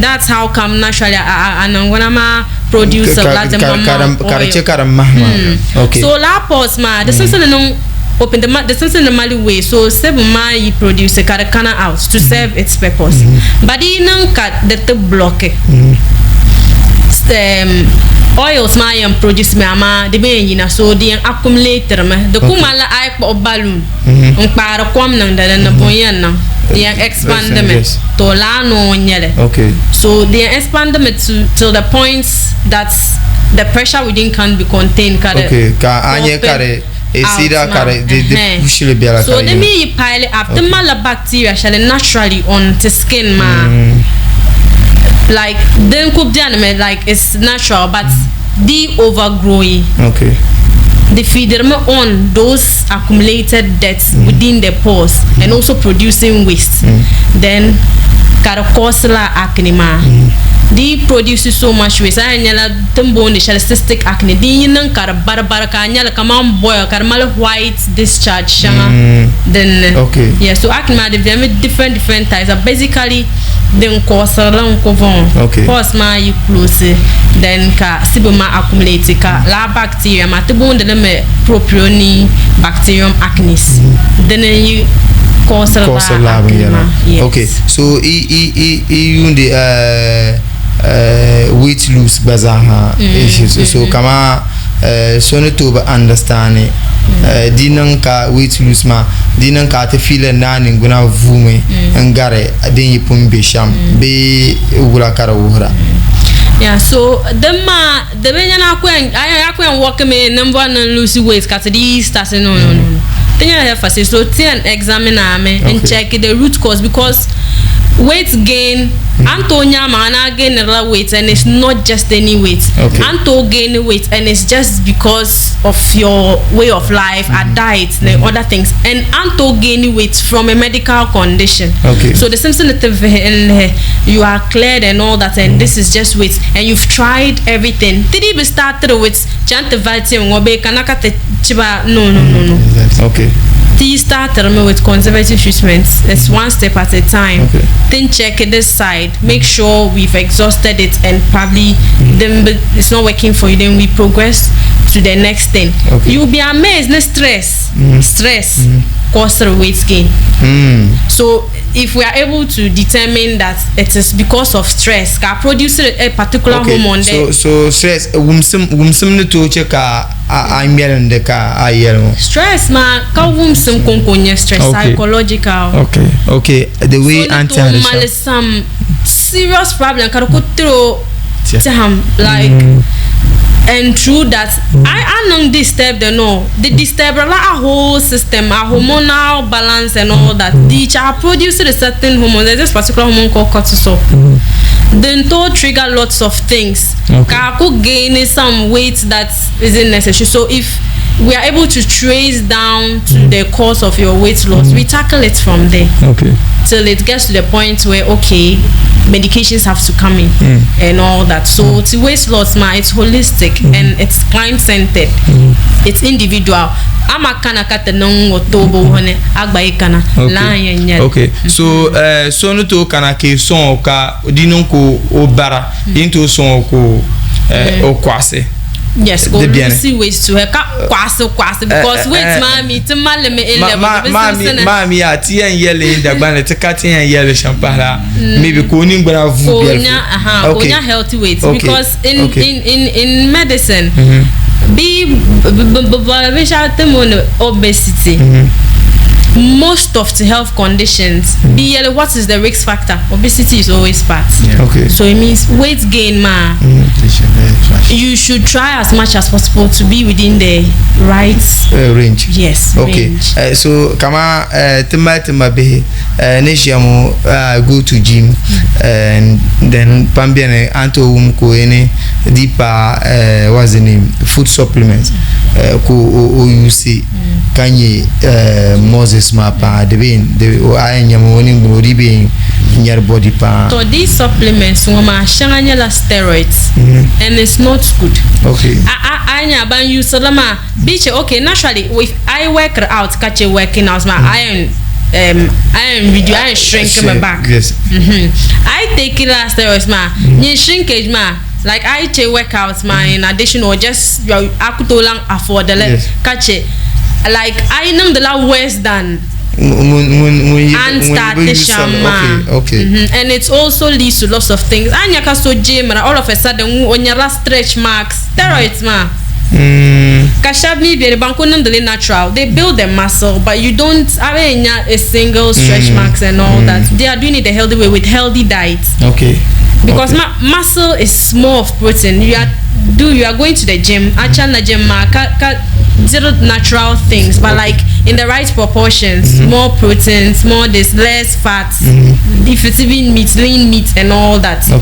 [SPEAKER 1] That's how come naturally a niŋgbuna maa produce la di maŋmaŋ
[SPEAKER 2] Ka di
[SPEAKER 1] oil.
[SPEAKER 2] chɛ ka di mahi maa. Okay.
[SPEAKER 1] So lala pores maa di sinsi ni niŋ open di sinsi ni mali way so sebum maa yi produce ka di kana out to serve its purpose. But di yi niŋ ka di ti block Oils maa yɛn produce mi amaa di bi yɛn yina so di yɛn accumulate mi. Di ku ŋmanila a yi kpuɣi balloon n kpaari kom niŋdi din ni bɔ n yɛn niŋ di yɛn expand mi to laa noo n nyɛli. So di yɛn expand mi to till the point that the pressure within can't be contained ka di
[SPEAKER 2] ka a nyɛ ka di out maa.
[SPEAKER 1] So di mi yi pile up ti malila bacteria shɛli naturally on ti skin maa like din ku beni mi like it's natural but di overgrowing di feediri mi on those accumulated dirt within the pores and also producing waste then ka di cause la acne maa di produce so much waste a yɛn nyɛla ti ni booni shɛli cystic acne din yi niŋ ka di bari bari ka a nyɛli kamani boil ka di mali white discharge shɛŋa din ni. Yeah, so acne maa di beni different different types but basically din cause-iri li n-ku bɔŋɔ. Pores maa yi close then ka sebum maa accumulate ka lala bacteria maa ti booni li mi Propionibacterium acnes dini n-yi cause-iri lala acne maa. Yes.
[SPEAKER 2] Okay, so i yuundi weight lose gba zaaha issues so kama so ni tooi bi understand di niŋ ka weight lose maa di niŋ ka a ti fiili ni a ningbuna vuumi n gari din yi pun be shɛm bee wula ka di wuhira.
[SPEAKER 1] Yeah, so din maa di bi nyɛla a ku yɛn a ku yɛn work mi ni n bɔri ni n lose weight ka ti dii start no no no no ti nyɛla health facility so ti yɛn examine a mi n check the root cause because weight gain a ni tooi nya maa a gainirila weight and it's not just any weight a ni tooi gain weight and it's just because of your way of life a diet ni other things and a ni tooi gain weight from a medical condition so di simsi ni ti vihi n lihi you are cleared and all that and this is just weight and you've tried everything ti dii bi startiri with chaŋ ti vali tim ŋɔ bee kana ka ti chiba no no no no ti yi startiri mi with conservative treatment it's one step at a time ti ni check this side make sure we've exhausted it and probably din bi it's not working for you then we progress to the next thing you will be amazed ni stress stress cause weight gain so if we are able to determine that it is because of stress ka produce a particular okay. hormone
[SPEAKER 2] so so stress wumsim wumsim ni tooi che ka a ŋmɛlindi ka a yɛli ŋɔ
[SPEAKER 1] stress maa ka wumsim konko nyɛ stress okay. psychological
[SPEAKER 2] okay okay the way
[SPEAKER 1] so ni tooi mali some serious problem ka di ku tiro tɛham like and through that I I niŋ disturb the no di disturb la a whole system a hormonal balance and all that di cha produce the certain hormones there's this particular hormone called cortisol din tooi trigger lots of things ka a ku gain some weight that isn't necessary so if we are able to trace down to the cause of your weight loss we tackle it from there till it gets to the point where okay medications have to come in and all that so to weight loss ma it's holistic and it's client centered it's individual ama kana ka ti niŋ ŋɔ toobu wuhi ni a gba yi kana laa n yɛn nyɛli
[SPEAKER 2] okay so so ni tooi kana ka i sɔŋ o ka di niŋ ka o bara yi ni tooi sɔŋ o ka o kɔɣisi
[SPEAKER 1] Yes, ka o lose weight to her ka kɔɣisi kɔɣisi because weight maa mi ti mali mi in level di bi simsi ni.
[SPEAKER 2] Maa mi yaa ti yɛn yɛli in Dagbanli ti ka ti yɛn yɛli shɛm pahila maybe ka o ningbuna vuu biɛlifu.
[SPEAKER 1] Ka o nya healthy weight because in in in in medicine bi bi bɔri binshɛɣu ti mooni obesity most of the health conditions bi yɛli what is the risk factor obesity is always part so it means weight gain maa you should try as much as possible to be within the right
[SPEAKER 2] range.
[SPEAKER 1] Yes,
[SPEAKER 2] okay.
[SPEAKER 1] range.
[SPEAKER 2] So kama ti mali ti mabihi ni ʒiya ŋɔ go to gym and then pam beni a ni tooi wum ka o yɛn di pa what's the name food supplements ka o use ka nyɛ Moses maa paa di bi a yɛn nyami o ningbuna o di bi yɛn nyɛri body paa.
[SPEAKER 1] To these supplements ŋɔ maa shɛŋa nyɛla steroids and it's not good.
[SPEAKER 2] Okay.
[SPEAKER 1] A nya ban use li maa bi che okay naturally if I work out ka che working out maa a yɛn a yɛn reduce a yɛn shrink mi back.
[SPEAKER 2] Yes.
[SPEAKER 1] I take la steroids maa nyin shrinkage maa like I che workout maa in addition or just a ku tooi lan afford li ka che like a yi niŋdi la worse than.
[SPEAKER 2] Ŋun yi
[SPEAKER 1] And
[SPEAKER 2] ŋun yi
[SPEAKER 1] start
[SPEAKER 2] bi
[SPEAKER 1] the
[SPEAKER 2] use
[SPEAKER 1] sham
[SPEAKER 2] li.
[SPEAKER 1] maa.
[SPEAKER 2] Okay.
[SPEAKER 1] And it also leads to lots of things. A nya ka so jeemira all of a sudden ŋun o nyarila stretch marks, steroids maa. Ka shɛba mi beni ban ku niŋdi li natural. They build the muscle but you don't a bi yɛn nya a single stretch marks and all that. They are doing it the healthy way with healthy diet. Because muscle is more of protein. You are do you are going to the gym, a chani na gym maa ka ka diri natural things but like in the right proportions, more proteins, more this, less fats, if it's even meat, lean meat and all that. A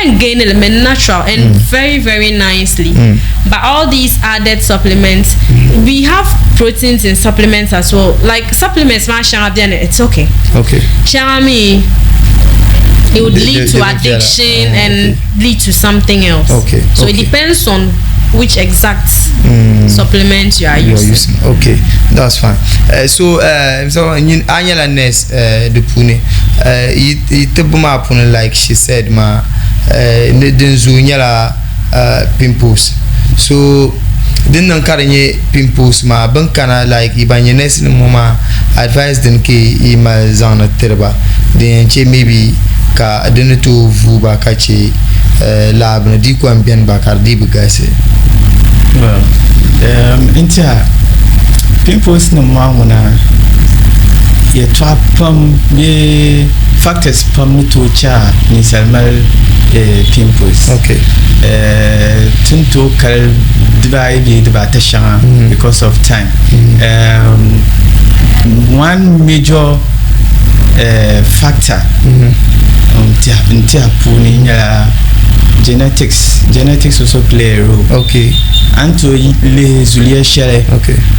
[SPEAKER 1] yɛn gain li mi natural and very very nicely. But all these added supplements, we have proteins in supplements as well. Like supplements maa shɛŋa beni, it's okay. Shɛŋa mi it would lead to
[SPEAKER 2] They don't get it.
[SPEAKER 1] addiction
[SPEAKER 2] Oh,
[SPEAKER 1] and
[SPEAKER 2] okay.
[SPEAKER 1] lead to something else. So it depends on which exact supplement you are
[SPEAKER 2] You are
[SPEAKER 1] using.
[SPEAKER 2] using. Okay, that's fine. So a nyɛla nurse di puuni. Yi tibbu maa puuni, like she said maa, ni din zooi nyɛla pimples. So din niŋ ka di nyɛ pimples maa bin kana like yi ban nyɛ nurse nim ŋɔ maa, advice din ka yi mali zaŋdi tiriba din yɛn chɛ maybe ka di ni tooi vuui ba ka chɛ laa bini di ko n bɛni ba ka di dii bi galisi.
[SPEAKER 4] Well, n tiɛha pimples nim maa ŋuna yɛltɔɣa pam bee factors pam ni tooi chɛ a ninsal mali pimples. Ti ni tooi kali dibaayi bee dibaata shɛŋa because of time. One major factor n tiɛha puuni nyɛla genetics. Genetics also play a role. A ni tooi lihi zuliya shɛli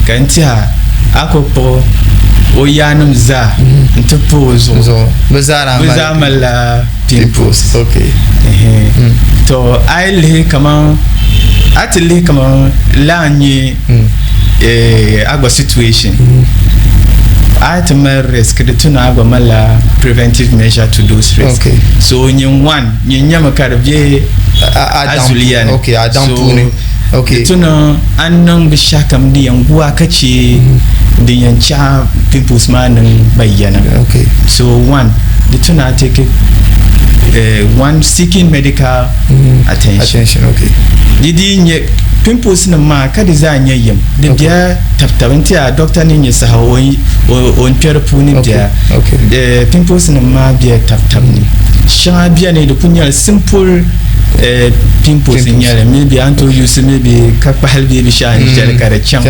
[SPEAKER 4] ka n tiɛha a ku kpuɣi o yaannim zaa n-ti pa o zuɣu.
[SPEAKER 2] Zuɣu. Bɛ zaa daa
[SPEAKER 4] Bɛ
[SPEAKER 2] mali
[SPEAKER 4] zaa malila pimples.
[SPEAKER 2] Pimples.
[SPEAKER 4] To a yi lihi kaman a ti lihi kaman laa n-nyɛ a gba situation. A yi ti mali risk di tu ni a gba malila preventive measure to those risk. So nyin one nyin nyami ka di be
[SPEAKER 2] A
[SPEAKER 4] a
[SPEAKER 2] daŋ
[SPEAKER 4] zuliya ni.
[SPEAKER 2] Okay, a daŋ
[SPEAKER 4] So,
[SPEAKER 2] puuni.
[SPEAKER 4] di tu ni a niŋ binshɛɣu kam din yɛn gu a ka che din yɛn chɛ a pimples maa niŋ bayyana. So one, di tu ni a take one seeking medical attention.
[SPEAKER 2] Attention, okay.
[SPEAKER 4] Di di nyɛ pimples nim maa ka di zaa nyɛ yim. Di biɛla tabitabi n ti a doctor ni nyɛ saha o n kpɛ di puuni biɛla. Pimples nim maa biɛla tabitabi ni. Shɛŋa biɛni di ku nyɛla simple pimples n nyɛli, maybe a ni tooi use maybe ka kpahili bee binshaɣu n shɛli ka di chaŋ.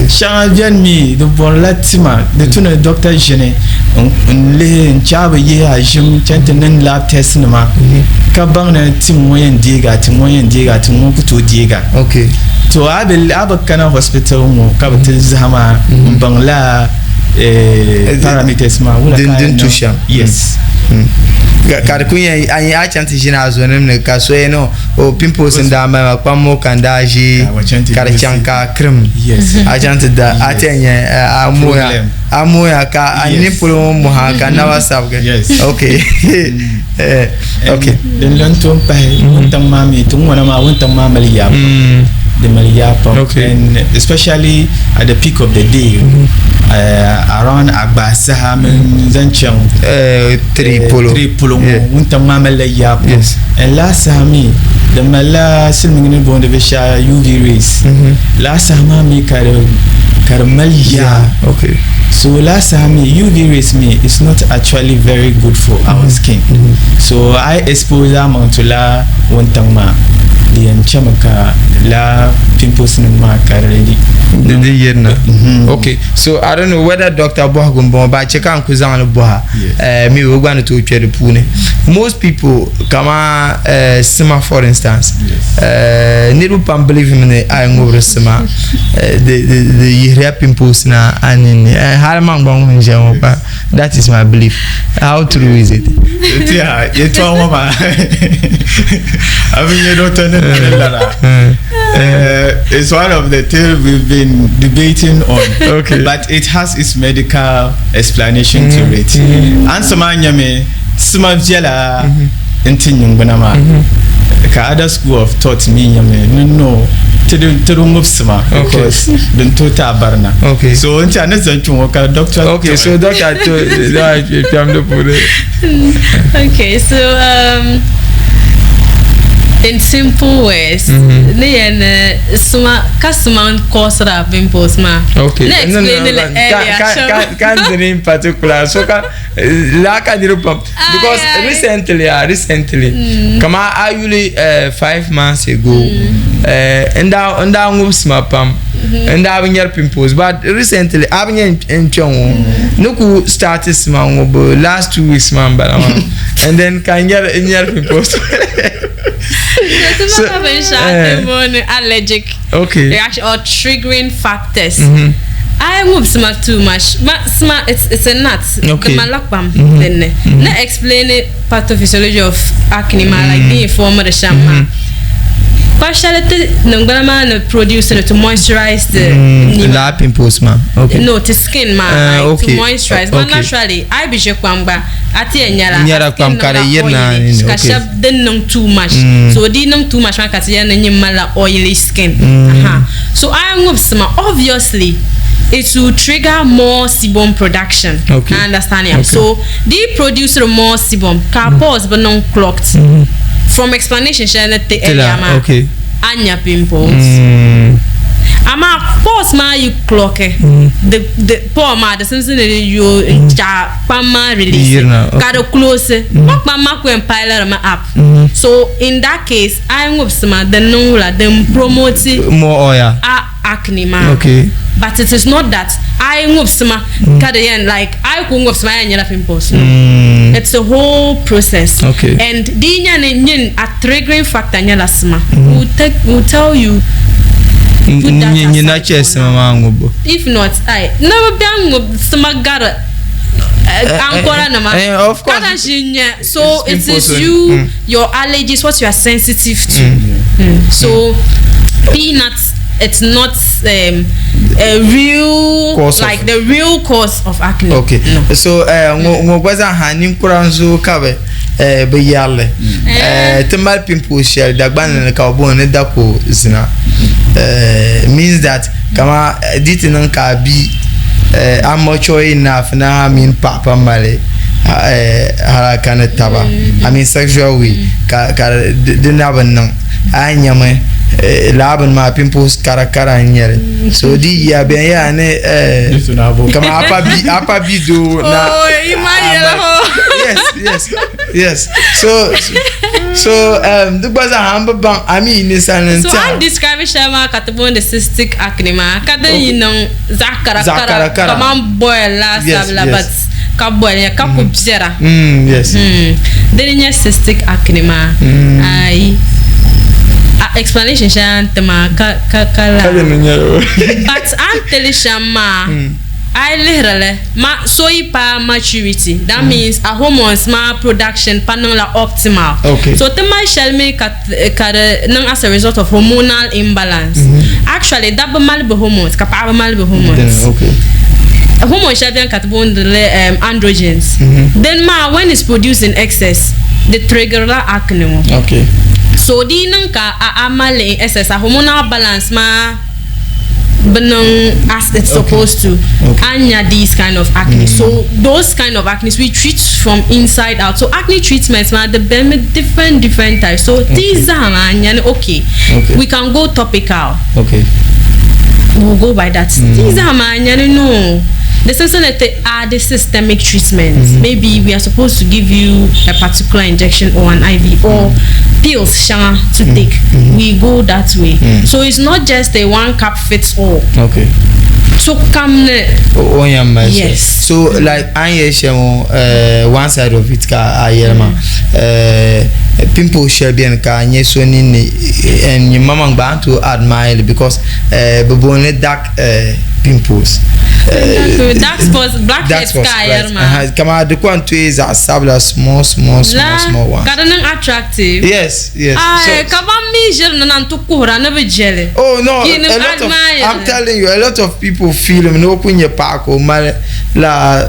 [SPEAKER 4] Shɛŋa biɛni mi di bɔrila tima, di tu ni doctor ʒini n lihi n chaai bi yihi a ʒim chaŋ ti niŋ lab test nima ka baŋ ni tim ŋɔ yɛn deega, tim ŋɔ yɛn deega, tim ŋɔ ku tooi deega. To a bi kana hospital ŋɔ ka bi ti zahama n baŋ lala parameters maa wula ka a
[SPEAKER 2] Din
[SPEAKER 4] yɛn
[SPEAKER 2] tu
[SPEAKER 4] niŋ?
[SPEAKER 2] shɛm.
[SPEAKER 4] Yes.
[SPEAKER 2] Ka di ku nyɛ a nyɛ a chaŋ ti ʒini a zonim ni ka so yɛn o pimples n daa mali ma kpam ŋɔ ka n daa ʒi
[SPEAKER 4] Ka wa chaŋ ti
[SPEAKER 2] ka di
[SPEAKER 4] use
[SPEAKER 2] chaŋ ka kirim. A chaŋ ti da a ti yɛn nyɛ a mooya
[SPEAKER 4] Problem.
[SPEAKER 2] a mooya ka a nini polo ŋɔ muha ka naba sabigi.
[SPEAKER 4] Din lan tooi pahi wuntaŋ maa mi ti ŋɔna maa wuntaŋ maa mali yaa pam. Di mali yaa pam. And especially at the peak of the day, around agbaa saha mini zaŋ chaŋ
[SPEAKER 2] 3 polo.
[SPEAKER 4] 3 polo ŋɔ, wuntaŋ maa malila yaa pam. And last saha mi di malila silimiingi ni booni binshɛɣu UV rays. Last saha maa mi ka di mali yaa. So last saha mi UV rays mi is not actually very good for our skin. So I expose amaŋ to la wuntaŋ maa di yɛn chɛmi ka la pimples nim maa ka di
[SPEAKER 2] Di yirina. Okay. So I don't know whether Doctor bɔhigu n bɔŋɔ ba chɛ ka n ku zaŋli bɔha. Maybe o gba ni tooi kpɛ di puuni. Most people kama sima for instance. Niriba pam believe mi ni a yi ŋubiri sima di yihiriya pimples na a ninni. Hali man gba ŋun ʒiya ŋɔ gba, that is my belief. How true is it?
[SPEAKER 4] Yeah, yɛltɔɣa ŋɔ maa a bi nyɛ doctor ni ni lala. It's one of the things we've been debating on. But it has its medical explanation to it. An sima nyɛmi sima viɛla n ti nyingbuna maa. Ka other school of thought mi nyɛmi ni no ti di ti di ŋubisi ma because din tooi ti a barina.
[SPEAKER 2] Okay.
[SPEAKER 4] So n tiɛha ni zaŋ kpɛ ŋɔ ka doctor.
[SPEAKER 2] Okay, so doctor to kpɛm di puuni.
[SPEAKER 1] Okay, so in simple words, ni yɛn suma ka suma n-causira pimples maa.
[SPEAKER 2] Okay.
[SPEAKER 1] Ni explain li earlier.
[SPEAKER 2] Ka ka dini in particular so ka laa ka niriba pam because recently ah recently kama a yuli 5 months ago n daa n daa ŋubi sima pam, n daa bi nyɛri pimples, but recently a bi nyɛ n kpɛ ŋɔ ni ku start sima ŋubu last 2 weeks maa n bala maa, and then ka n nyɛri n nyɛri pimples.
[SPEAKER 1] So, so allergic reaction or triggering factors. I ŋubi sima too much. Ma sima, it's a nut. The malakpam. Then na explain it pathophysiology of acne ma, like the inform the sham ma. Partially ti ningbuna maa ni produce it to moisturize the
[SPEAKER 2] La pimples ma. Okay.
[SPEAKER 1] No, to skin ma, like to moisturize. But naturally, I bi ʒe kpam gba a ti yɛn nyɛla
[SPEAKER 2] Nyɛla kpam ka di yirina.
[SPEAKER 1] Ka shɛba din niŋ too much. So di niŋ too much maa ka ti yɛn ni nyini malila oily skin. So a ŋubi sima, obviously it will trigger more sebum production. I understand ya?
[SPEAKER 2] Okay.
[SPEAKER 1] So di produce more sebum ka pores bi niŋ clogged. From explanation shɛli ni ti earlier maa, a nya pimples. Amaa pores maa yi clog, the pore maa di simsi ni di yooi n-chaɣ kpam maa release ka di close ma kpam maa ku yɛn pile mi up. So in that case, a yi ŋubi sima din niŋ wula din promote
[SPEAKER 2] more oil
[SPEAKER 1] a acne maa. But it is not that a yi ŋubi sima ka di yɛn, like, a yi ku ŋubi sima a yɛn nyɛla pimples. No. It's a whole process. And di nya ni nyin a triggering factor nyɛla sima. We will tell you put that
[SPEAKER 2] Nyina
[SPEAKER 1] aside
[SPEAKER 2] chɛ
[SPEAKER 1] for
[SPEAKER 2] sima
[SPEAKER 1] now.
[SPEAKER 2] Maa ŋubbu.
[SPEAKER 1] If not, ai na bi bɛn ŋub sima gari ankora nima.
[SPEAKER 2] Of course.
[SPEAKER 1] Kada ʒi nya. So it
[SPEAKER 2] Pimples
[SPEAKER 1] is
[SPEAKER 2] on-
[SPEAKER 1] you, your allergies, what you are sensitive to. So peanuts, it's not a real
[SPEAKER 2] Cause of-
[SPEAKER 1] like the real cause of acne.
[SPEAKER 2] Okay.
[SPEAKER 1] No.
[SPEAKER 2] So ŋɔ ŋɔ gba zaa ha ninkura n zooi ka bi bi yɛrili ti mali pimples shɛli Dagbanli ni ka bi booni ni dako zina, means that kama di ti niŋ ka a bi a mature enough na mini paɣa pa mali haraka ni taba, I mean sexual way, ka di na bi niŋ a nyɛmi laa bini maa pimples kara kara n nyɛli. So di yiya bɛn yaa ni kama apa bi doo na.
[SPEAKER 1] Oh,
[SPEAKER 2] Yes, so di gba zaa n bi baŋ a mi ninsal nim.
[SPEAKER 1] So an describe shɛli maa ka ti booni cystic acne maa ka din yi niŋ zaɣ kara kara kaman boil laasabu la, but ka boil ya ka ku biɛra. Dini nyɛ cystic acne maa. Ayi explanation shɛli an ti maa ka la, but an tili shɛm maa, a yi lihirili ma so yi pa maturity, that means a hormones ma production pa niŋla optimal. So ti mali shɛli mi ka di niŋ as a result of hormonal imbalance. Actually, dabba mali bi hormones ka paɣaba mali bi hormones. Hormone shɛli bɛni ka ti booni li androgens. Then maa when it's produced in excess, di trigger la acne ŋɔ. So di niŋ ka a mali in excess, a hormonal balance maa bi niŋ as it's supposed to, anya these kind of acne. So those kind of acne, we treat from inside out. So acne treatments ma the bɛ different different types. So these are anya ni okay, we can go topical. We'll go by that. These are ma anya ni no. The sense that they are the systemic treatments. Maybe we are supposed to give you a particular injection or an IV or pills shanga to take. We go that way. So it's not just a one cap fits all. So come
[SPEAKER 2] O yɛn ma.
[SPEAKER 1] Yes.
[SPEAKER 2] So like an yɛ shɛm one side of it ka a yɛlɛma pimple shɛli bɛni ka a nyɛ so ni ni and nyɛ mama gba an to admire because bi booni dark pimples.
[SPEAKER 1] Dark spots, blackheads ka a yɛri maa.
[SPEAKER 2] Kama di kɔn to ye zaɣ sabila, small small small small ones.
[SPEAKER 1] Ka di niŋ attractive.
[SPEAKER 2] Yes.
[SPEAKER 1] Ay, ka ban mi ʒiri ni na n ti kuhira ni bi jɛli.
[SPEAKER 2] Oh no, a lot of, I'm telling you, a lot of people feel ni o ku nyɛ paɣa ka o mali la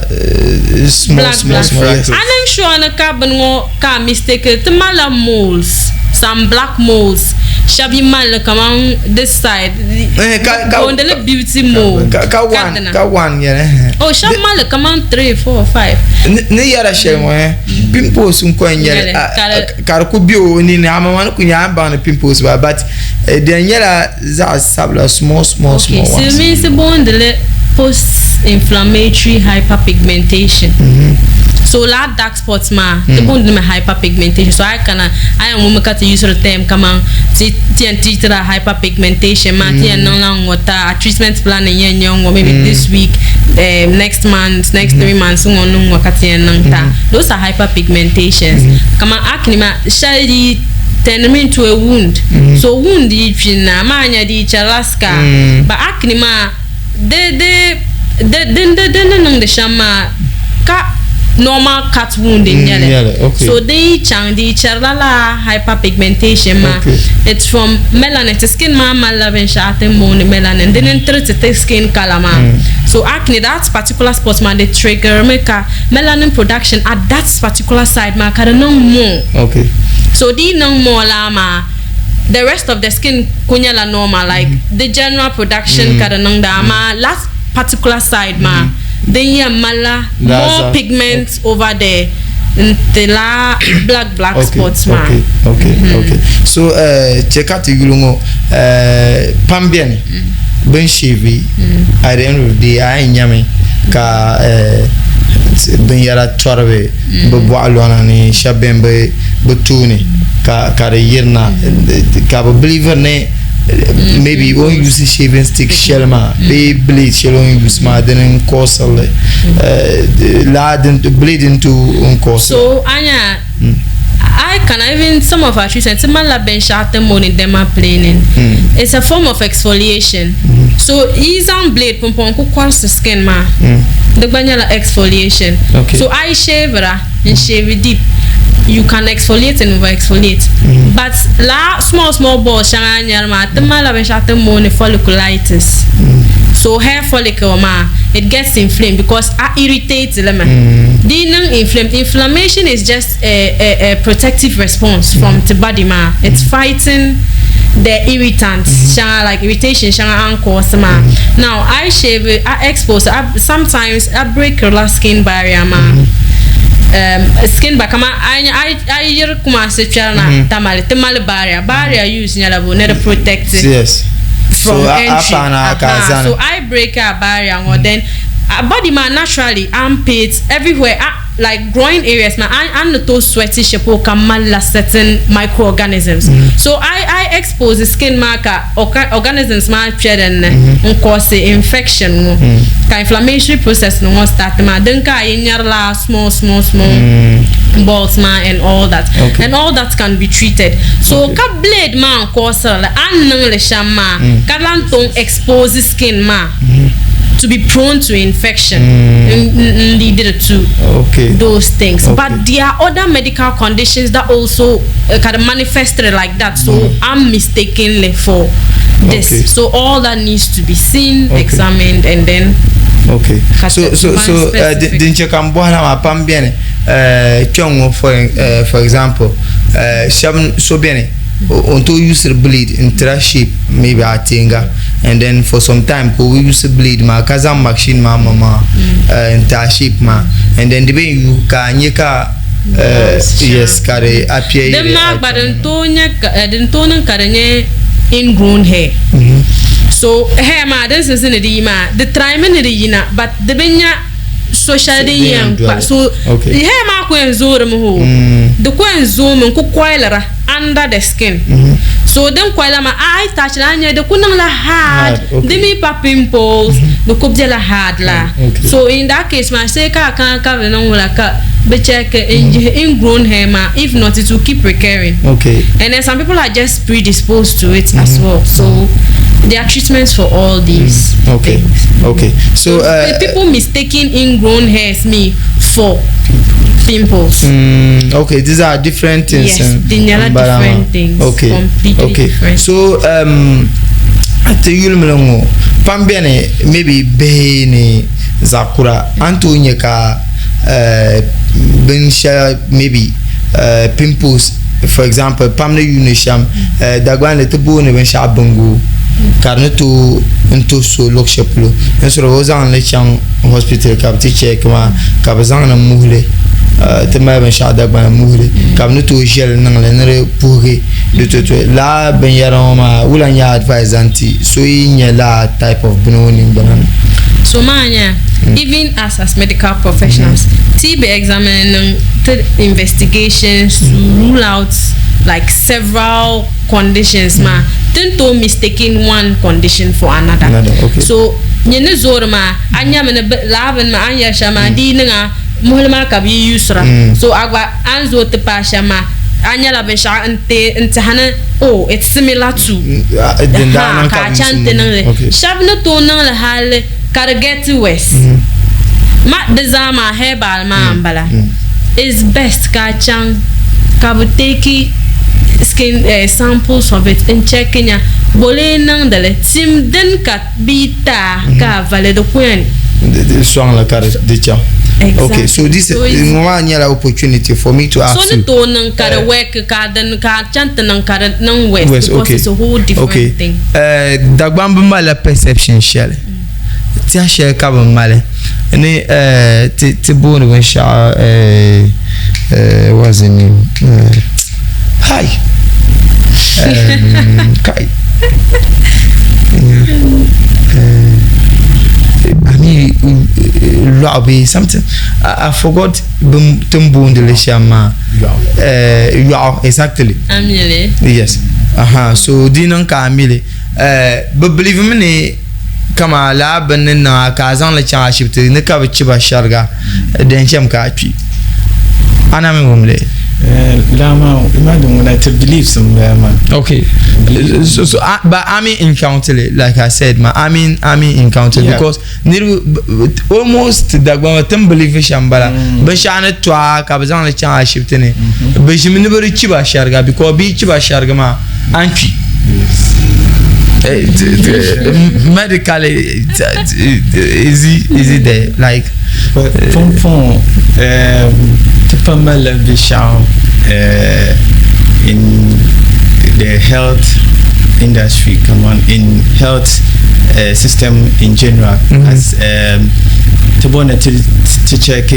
[SPEAKER 2] small, black, small, black, small. Yes.
[SPEAKER 1] A niŋ sure ni ka bini ŋɔ ka mistake ti malila moles. Some black moles shɛba yi mali li kaman this side
[SPEAKER 2] Eh, ka ka
[SPEAKER 1] booni li beauty mole
[SPEAKER 2] ka ka
[SPEAKER 1] ka
[SPEAKER 2] one
[SPEAKER 1] dina.
[SPEAKER 2] ka one nyɛli eh.
[SPEAKER 1] Oh shɛba mali li kaman 3, 4, 5.
[SPEAKER 2] Ni ni yɛra shɛli ŋɔ eh, pimples n ko n nyɛli
[SPEAKER 1] Nyɛli,
[SPEAKER 2] a-
[SPEAKER 1] ka di-
[SPEAKER 2] a- ka di ku bɛ o nini ama ma ni ku nyɛ a ni baŋ ni pimples ba but eh, din nyɛla zaɣ sabila small small
[SPEAKER 1] Okay,
[SPEAKER 2] small ones.
[SPEAKER 1] silimiinsi booni li post inflammatory hyperpigmentation. So lala dark spots maa ti booni li mi hyperpigmentation. So a yi kana a yɛn wummi ka ti usiri term kaman ti ti yɛn treatila hyperpigmentation maa ti yɛn niŋla n ŋɔ ta a treatment plan n yɛn nyɛ n ŋɔ maybe this week um, next month next 3 months n ŋɔ ni ŋɔ ka ti yɛn niŋ ta. Those are hyperpigmentations. Kaman acne maa shɛli di turn mi into a wound. So wound yi kpi na amaa nya di chɛrila scar. But acne maa di di di din di din ni niŋdi shɛm maa ka normal cut wound n nyɛli.
[SPEAKER 2] Nyɛli, okay.
[SPEAKER 1] So din yi chaŋ di chɛrila lala hyperpigmentation maa. It's from melanin. Ti skin maa malila binshɛɣu ti ni booni melanin. Dini n tiri ti ti skin color maa. So acne that particular spot maa di trigger mi ka melanin production at that particular side maa ka di niŋ more. So di yi niŋ more laa maa the rest of the skin ku nyɛla normal like the general production ka di niŋda amaa that particular side maa din yɛn malila more pigment over there n ti la black black spots maa.
[SPEAKER 2] Okay, okay, okay. So chɛ ka ti yuli ŋɔ pam beni bin shave at the end of the day a yɛn nyami ka binyɛra tɔribi bi bɔɣu lɔna ni shɛba beni bi bi tooni ka ka di yirina ka bi believe ni maybe o ni use shaving stick shɛli maa bee blade shɛli o ni use maa dini n cause li laa din blade n tooi n cause
[SPEAKER 1] So anya I can even some of our treatment ti malila binshaɣu ti ni dermaplaning. It's a form of exfoliation. So yi zaŋ blade pumpɔŋ ku kɔrisi skin maa di gba nyɛla exfoliation. So a yi shavira n shave deep you can exfoliate and over exfoliate but laa small small balls shɛŋa a nyɛri maa ti malila binshaɣu ti ni booni folliculitis. So hair follicle maa it gets inflamed because a irritate li mi. Di yi niŋ inflamed inflammation is just a, a, a protective response from ti body maa. It's fighting the irritants shɛŋa like irritation shɛŋa a ni cause maa. Now a yi shave a expose a sometimes a break la skin barrier maa. Skin ba kaman a yi a yi yiri Kumasi kpɛri na Tamale ti mali barrier. Barrier use nyɛla bo ni di protect from
[SPEAKER 2] So a
[SPEAKER 1] entry.
[SPEAKER 2] paana ka a
[SPEAKER 1] Aha,
[SPEAKER 2] zani.
[SPEAKER 1] so a yi break a barrier ŋɔ then a body maa naturally armpits everywhere a like groin areas maa a a ni tooi sweat shɛli polo ka malila certain microorganisms. So a yi a yi expose skin maa ka organisms maa kpɛ din ni n cause infection ŋɔ ka inflammatory process ni ŋɔ start maa din ka a yi nyɛrila small small small balls maa and all that and all that can be treated. So ka blade maa n cause li a ni niŋ li shɛm maa ka lahi tom expose skin maa to be prone to infection n lead to those things. But there are other medical conditions that also can manifest like that. So I'm mistakenly for this. So all that needs to be seen, examined, and then
[SPEAKER 2] Okay.
[SPEAKER 1] ka
[SPEAKER 2] So so so
[SPEAKER 1] specific.
[SPEAKER 2] Din chɛ ka n bɔhila maa pam beni kpɛŋ ŋɔ for example shɛba so beni o n tooi use blade n tira shape maybe a teenga and then for some time ka o bi use blade maa ka zaŋ machine maa ma maa n ti a shape maa and then di bɛ n yu ka a nyɛ ka yes ka di appear
[SPEAKER 1] Din maa gba din tooi nyɛ din tooi niŋ ka di nyɛ ingrown hair. So hair maa din sinsi ni di yi maa di try mi ni di yina but di bi nya so shɛli din yɛn kpa so hair maa ku yɛn zoorimi hoo di ku yɛn zoomi n ku coilira under the skin. So din coila maa a yi touch li a ni nya di ku niŋla hard di mi pa pimples di ku bela hard la. So in that case maa sai ka a kana ka bi niŋ wula ka bi check n yihi ingrown hair maa if not it will keep recurring. And then some people are just predisposed to it as well. So there are treatments for all these things.
[SPEAKER 2] Okay. So
[SPEAKER 1] people mistaking ingrown hairs me for pimples.
[SPEAKER 2] Okay, these are different things.
[SPEAKER 1] Yes, they are
[SPEAKER 2] n bala maa.
[SPEAKER 1] different things. Completely different.
[SPEAKER 2] So ti yuli mi ŋɔ pam beni maybe bihi ni zaɣ kura a ni tooi nyɛ ka binshɛli maybe pimples for example pam ni yuuni shɛm eh, Dagbaŋ ni ti booni binshɛɣu bingu ka di ni tooi n to so luɣu shɛli polo n sɔrɔ o zaŋ li chaŋ hospital ka bi ti check maa ka bi zaŋ li muhili eh, ti mali binshaɣu Dagbaŋ ni muhili ka bi ni tooi ʒɛli niŋli ni di puhigi di to to laa binyɛra ŋɔ maa wula n nyɛ advice zaŋ ti so yi nyɛ laa type of bini o ningbuna ni.
[SPEAKER 1] So maa nya even us as medical professionals ti bi examine niŋ ti investigations to rule out like several conditions maa ti ni tooi mistaking one condition for another.
[SPEAKER 2] Another, okay.
[SPEAKER 1] So nyɛ ni zoori maa a nyami ni laa bini maa a ni yɛri shɛm maa di yi niŋ a muhili maa ka bi yi usira so a gba a ni zooi ti paai shɛm maa a nyɛla binshaɣu n ti n tiɛha ni oh it's similar to
[SPEAKER 2] Din daa
[SPEAKER 1] ha
[SPEAKER 2] niŋ
[SPEAKER 1] ka
[SPEAKER 2] ka
[SPEAKER 1] a
[SPEAKER 2] bi
[SPEAKER 1] chaŋ ti niŋli
[SPEAKER 2] okay.
[SPEAKER 1] shɛba ni tooi niŋli hali ka di get worse ma di zaa maa herbal maa n bala it's best ka a chaŋ ka bi take skin eh, samples of it n check nya boli niŋdili tim din ka bi taa ka a vali di ku yɛn
[SPEAKER 2] sɔŋ li ka di chaŋ. Okay, so this
[SPEAKER 1] So it's-
[SPEAKER 2] ŋɔ maa nyɛla opportunity for me to ask
[SPEAKER 1] so ni
[SPEAKER 2] you.
[SPEAKER 1] tooi niŋ ka di work ka din ka a chaŋ ti niŋ ka di niŋ worse
[SPEAKER 2] Worse,
[SPEAKER 1] because
[SPEAKER 2] okay.
[SPEAKER 1] it's a whole different
[SPEAKER 2] okay.
[SPEAKER 1] thing.
[SPEAKER 2] Dagbamba malila perception shɛli tiɛha shɛli ka bi mali ni ti ti booni binshaɣu what's the name hi kai I mean lɔɣu bee something I, I forgot bin tin booni li shɛm maa yɔɣu exactly
[SPEAKER 1] Amili.
[SPEAKER 2] Yes aha so di niŋ ka a mili bi believe mi ni kama laa bini ni niŋ a ka a zaŋli chaŋ ashibiti ni ka bi chiba shɛriga din chɛmi ka a kpi a na mi wumli
[SPEAKER 4] Laa maa maa din ŋuna ti beliefs n bala maa.
[SPEAKER 2] Okay. So but I mean encounter it, like I said, ma I mean encounter
[SPEAKER 4] Yeah.
[SPEAKER 2] because niriba almost Dagbamba tin believe shɛm bala binshɛɣu ni to a ka bi zaŋli chaŋ ashibiti ni bi ʒimi ni bi di chiba shɛriga because bi yi chiba shɛriga maa a ni kpi. Medically is it there like
[SPEAKER 4] Pumpɔŋɔ ti pa malila binshɛɣu in the health industry kaman in health system in general as ti bɔri ni ti check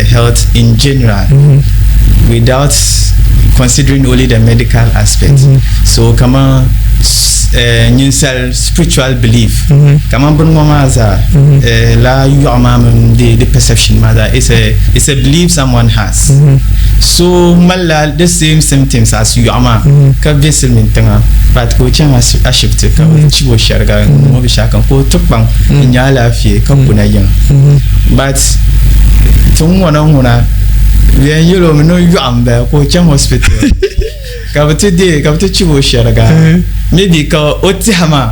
[SPEAKER 4] health in general without considering only the medical aspect. So kaman ninsal spiritual belief kaman bini ŋɔ maa zaa la yɔɣu maa mini the the perception maa zaa it's a it's a belief someone has. So malila the same symptoms as yɔɣu maa ka be silimiin tiŋa but ka o chaŋ ashibiti ka bi chibi o shɛriga n-niŋ o binshɛɣu kam ka o ti kpaŋ n-nya alaafee ka kuna yiŋa but ti ŋuna ŋuna bɛ yɛn yɛl o mi ni o yɔɣu m-bala ka o chaŋ hospital ka bɛ ti deei ka bɛ ti chibi o shɛriga maybe ka o tɛha maa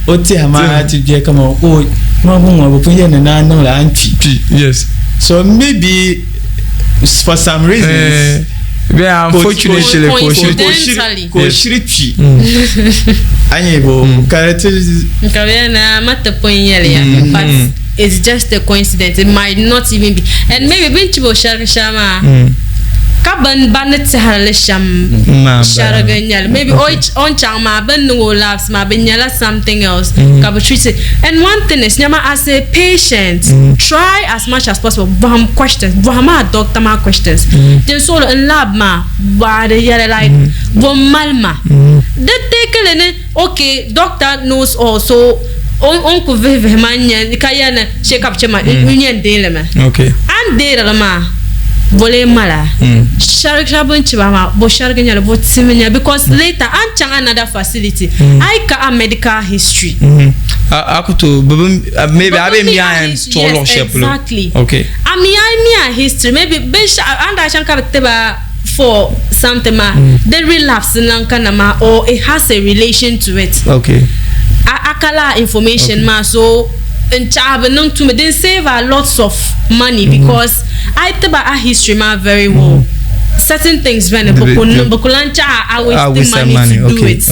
[SPEAKER 4] o tɛha maa ti be kaman o maa ŋɔ bɛ pun yɛli ni naa niŋla a ni kpi
[SPEAKER 2] yes
[SPEAKER 4] so maybe for some reasons
[SPEAKER 2] yeah, unfortunately
[SPEAKER 1] Coincidentally.
[SPEAKER 4] ka o shiri kpi a nyɛ bo ka di ti
[SPEAKER 1] Ka bɛ na ma ti pun yɛliya but it's just a coincidence it might not even be and maybe bɛ ni chibi o shɛrigi shɛli maa ka bin ba ni tɛhiri li shɛm shɛrigi n-nyɛli maybe o o ni chaŋ maa bɛ ni niŋ o labs maa bɛ nyɛla something else ka bɛ treat it and one thing is nyama as a patient try as much as possible bɔhim questions bɔhim a doctor maa questions din suɣili n lab maa bɔhi di yɛli like bo m mali ma di take li ni okay doctor knows all so o ni ku vihi vihi ma n-nya ka yɛli ni shee ka bɛ che ma n yɛn deei li mi. A ni deeri li maa bo lee mali a? Shɛrigi shɛli bɛ ni chibi a maa bo shɛrigi n-nyɛ li bo tim n-nyɛ li because later a ni chaŋ another facility a yi ka a medical history.
[SPEAKER 2] A ku tooi bɛ bi maybe a bee mi a yɛn tuɣi luɣ shɛli polo.
[SPEAKER 1] Yes exactly.
[SPEAKER 2] Okay.
[SPEAKER 1] A mi a yi mi a history maybe binshɛɣu a ni daa chaŋ ka bɛ ti ba for something maa di relapse n-lan kana maa or it has a relation to it.
[SPEAKER 2] Okay.
[SPEAKER 1] A a ka laa information maa so n chaɣi bi niŋ tumi din save a lots of money because a yi ti ba a history maa very well. Certain things beni bɛ ku niŋ bɛ ku lan chaɣi a waste money to do it.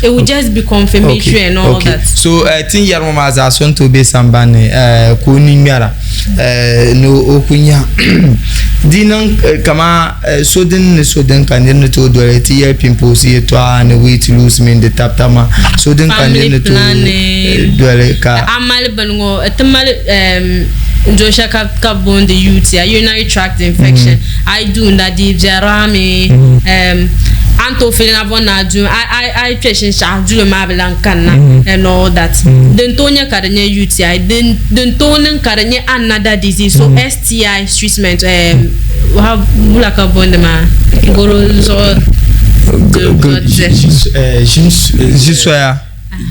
[SPEAKER 1] It will just be confirmatory and all that.
[SPEAKER 2] So ti ni yɛri ŋɔ maa zaa so ni tooi be sambani ni ka o ni ŋmɛra ni o ku nya di niŋ kaman so dini ni so dini ka niri ni tooi doli ti yɛli pimples yɛltɔɣa ni weight lose mini di tabi tabi maa so dini ka niri ni tooi doli ka.
[SPEAKER 1] A mali bini ŋɔ ti mali doo shɛli ka bɛ boondi UTI, urinary tract infection. A yi duunda di biɛrami a ni tooi feeli a bɔri ni a du a yi kpɛ shinshaɣu duli maa bi lahi kanna and all that din tooi nyɛ ka di nyɛ UTI din tooi niŋ ka di nyɛ another disease so STI treatment wula ka boondi maa goro zuɣu
[SPEAKER 2] ʒi soya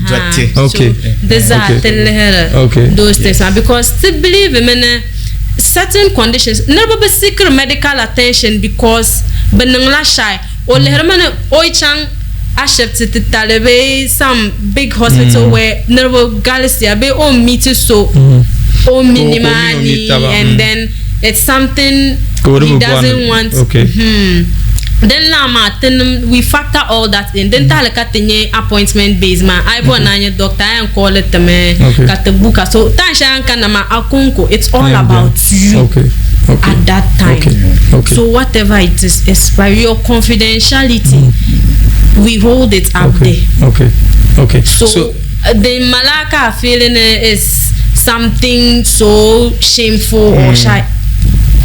[SPEAKER 4] dɔti
[SPEAKER 2] okay
[SPEAKER 1] di zaa ti lihiri those things maa because ti believe mi ni certain conditions niriba bi seekiri medical attention because bi niŋla shy o lihiri mi ni o yi chaŋ ashibiti titali bee some big hospital where niriba galisiya bee o ni meet so o mi nimaani and then it's something he doesn't want din laa maa tinim we factor all that in din tahili ka ti nyɛ appointment based maa a yi bɔri ni a nyɛ doctor a yɛn call ti mi ka ti book a so time shɛli a ni kanna maa a konko it's all about you at that time so whatever it is it's by your confidentiality we hold it up there so din mali a ka a feeling is something so shameful or shy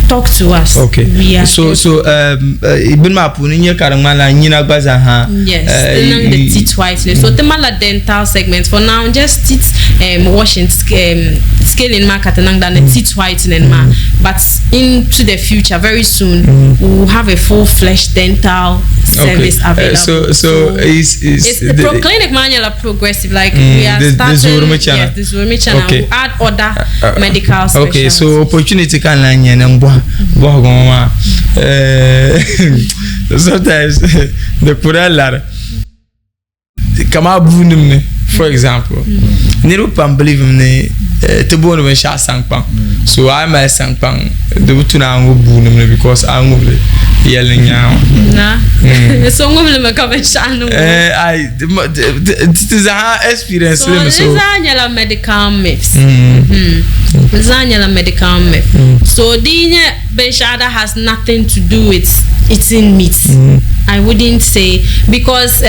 [SPEAKER 1] talk to us.
[SPEAKER 2] Okay.
[SPEAKER 1] We are
[SPEAKER 2] so
[SPEAKER 1] here.
[SPEAKER 2] So bini maa puuni n nyɛ ka di ŋmanila nyina gba zaa ha.
[SPEAKER 1] Yes, ti niŋdi teeth whitening. So ti malila dental segment. For now, just teeth washing, scaling maa ka ti niŋda ni teeth whitening maa. But into the future, very soon, we will have a full-fledged dental service available.
[SPEAKER 2] So is
[SPEAKER 1] It's the pro clinic maa nyɛla progressive, like we are
[SPEAKER 2] the
[SPEAKER 1] starting.
[SPEAKER 2] zoorimi chana.
[SPEAKER 1] Yes, the zoorimi chana.
[SPEAKER 2] Okay.
[SPEAKER 1] We add other medical
[SPEAKER 2] Okay, so
[SPEAKER 1] specialties.
[SPEAKER 2] opportunity ka n lan nyɛ ni n bɔhi bɔhigu ŋɔ maa. Sometimes di kpura lari kaman buunim ni, for example, niriba pam believe ni ti booni binshɛɣu sankpaŋ. So a yi mali sankpaŋ di bi tu ni a ŋubi buunim ni because a ŋubili yɛli nyaŋ.
[SPEAKER 1] Na. So ŋubili mi ka binshɛɣu ni ŋubi.
[SPEAKER 2] Ai, ti zaa experience
[SPEAKER 1] So
[SPEAKER 2] li mi so.
[SPEAKER 1] di zaa nyɛla medical myths. Di zaa nyɛla medical myth. So di yi nyɛ binshɛɣu that has nothing to do with eating meat, I wouldn't say because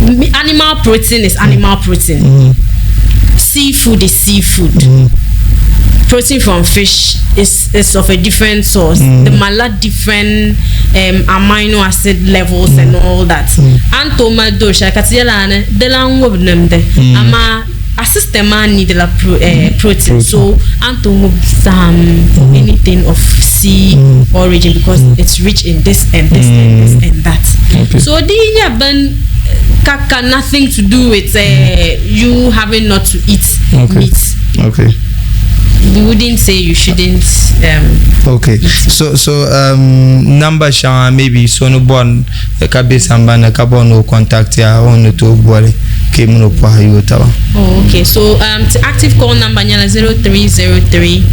[SPEAKER 1] animal protein is animal protein. Seafood is seafood. Protein from fish is of a different source. The mala different amino acid levels and all that. An to mali do shɛli ka ti yɛla ni di lan ŋubi nimdi. Amaa a system maa need la protein. So an to ŋubi zaham, anything of sea origin because it's rich in this and this and this and that. So di nyɛ bin ka ka nothing to do with you having not to eat meat. We wouldn't say you shouldn't.
[SPEAKER 2] Okay.
[SPEAKER 1] Eat.
[SPEAKER 2] So number shɛŋa maybe so ni bɔri ka be sambani ka bɔri ni o contact ya o ni tooi boli ka yi mini o pɔhi yooi taba.
[SPEAKER 1] Oh, okay. So the active call number nyɛla 0303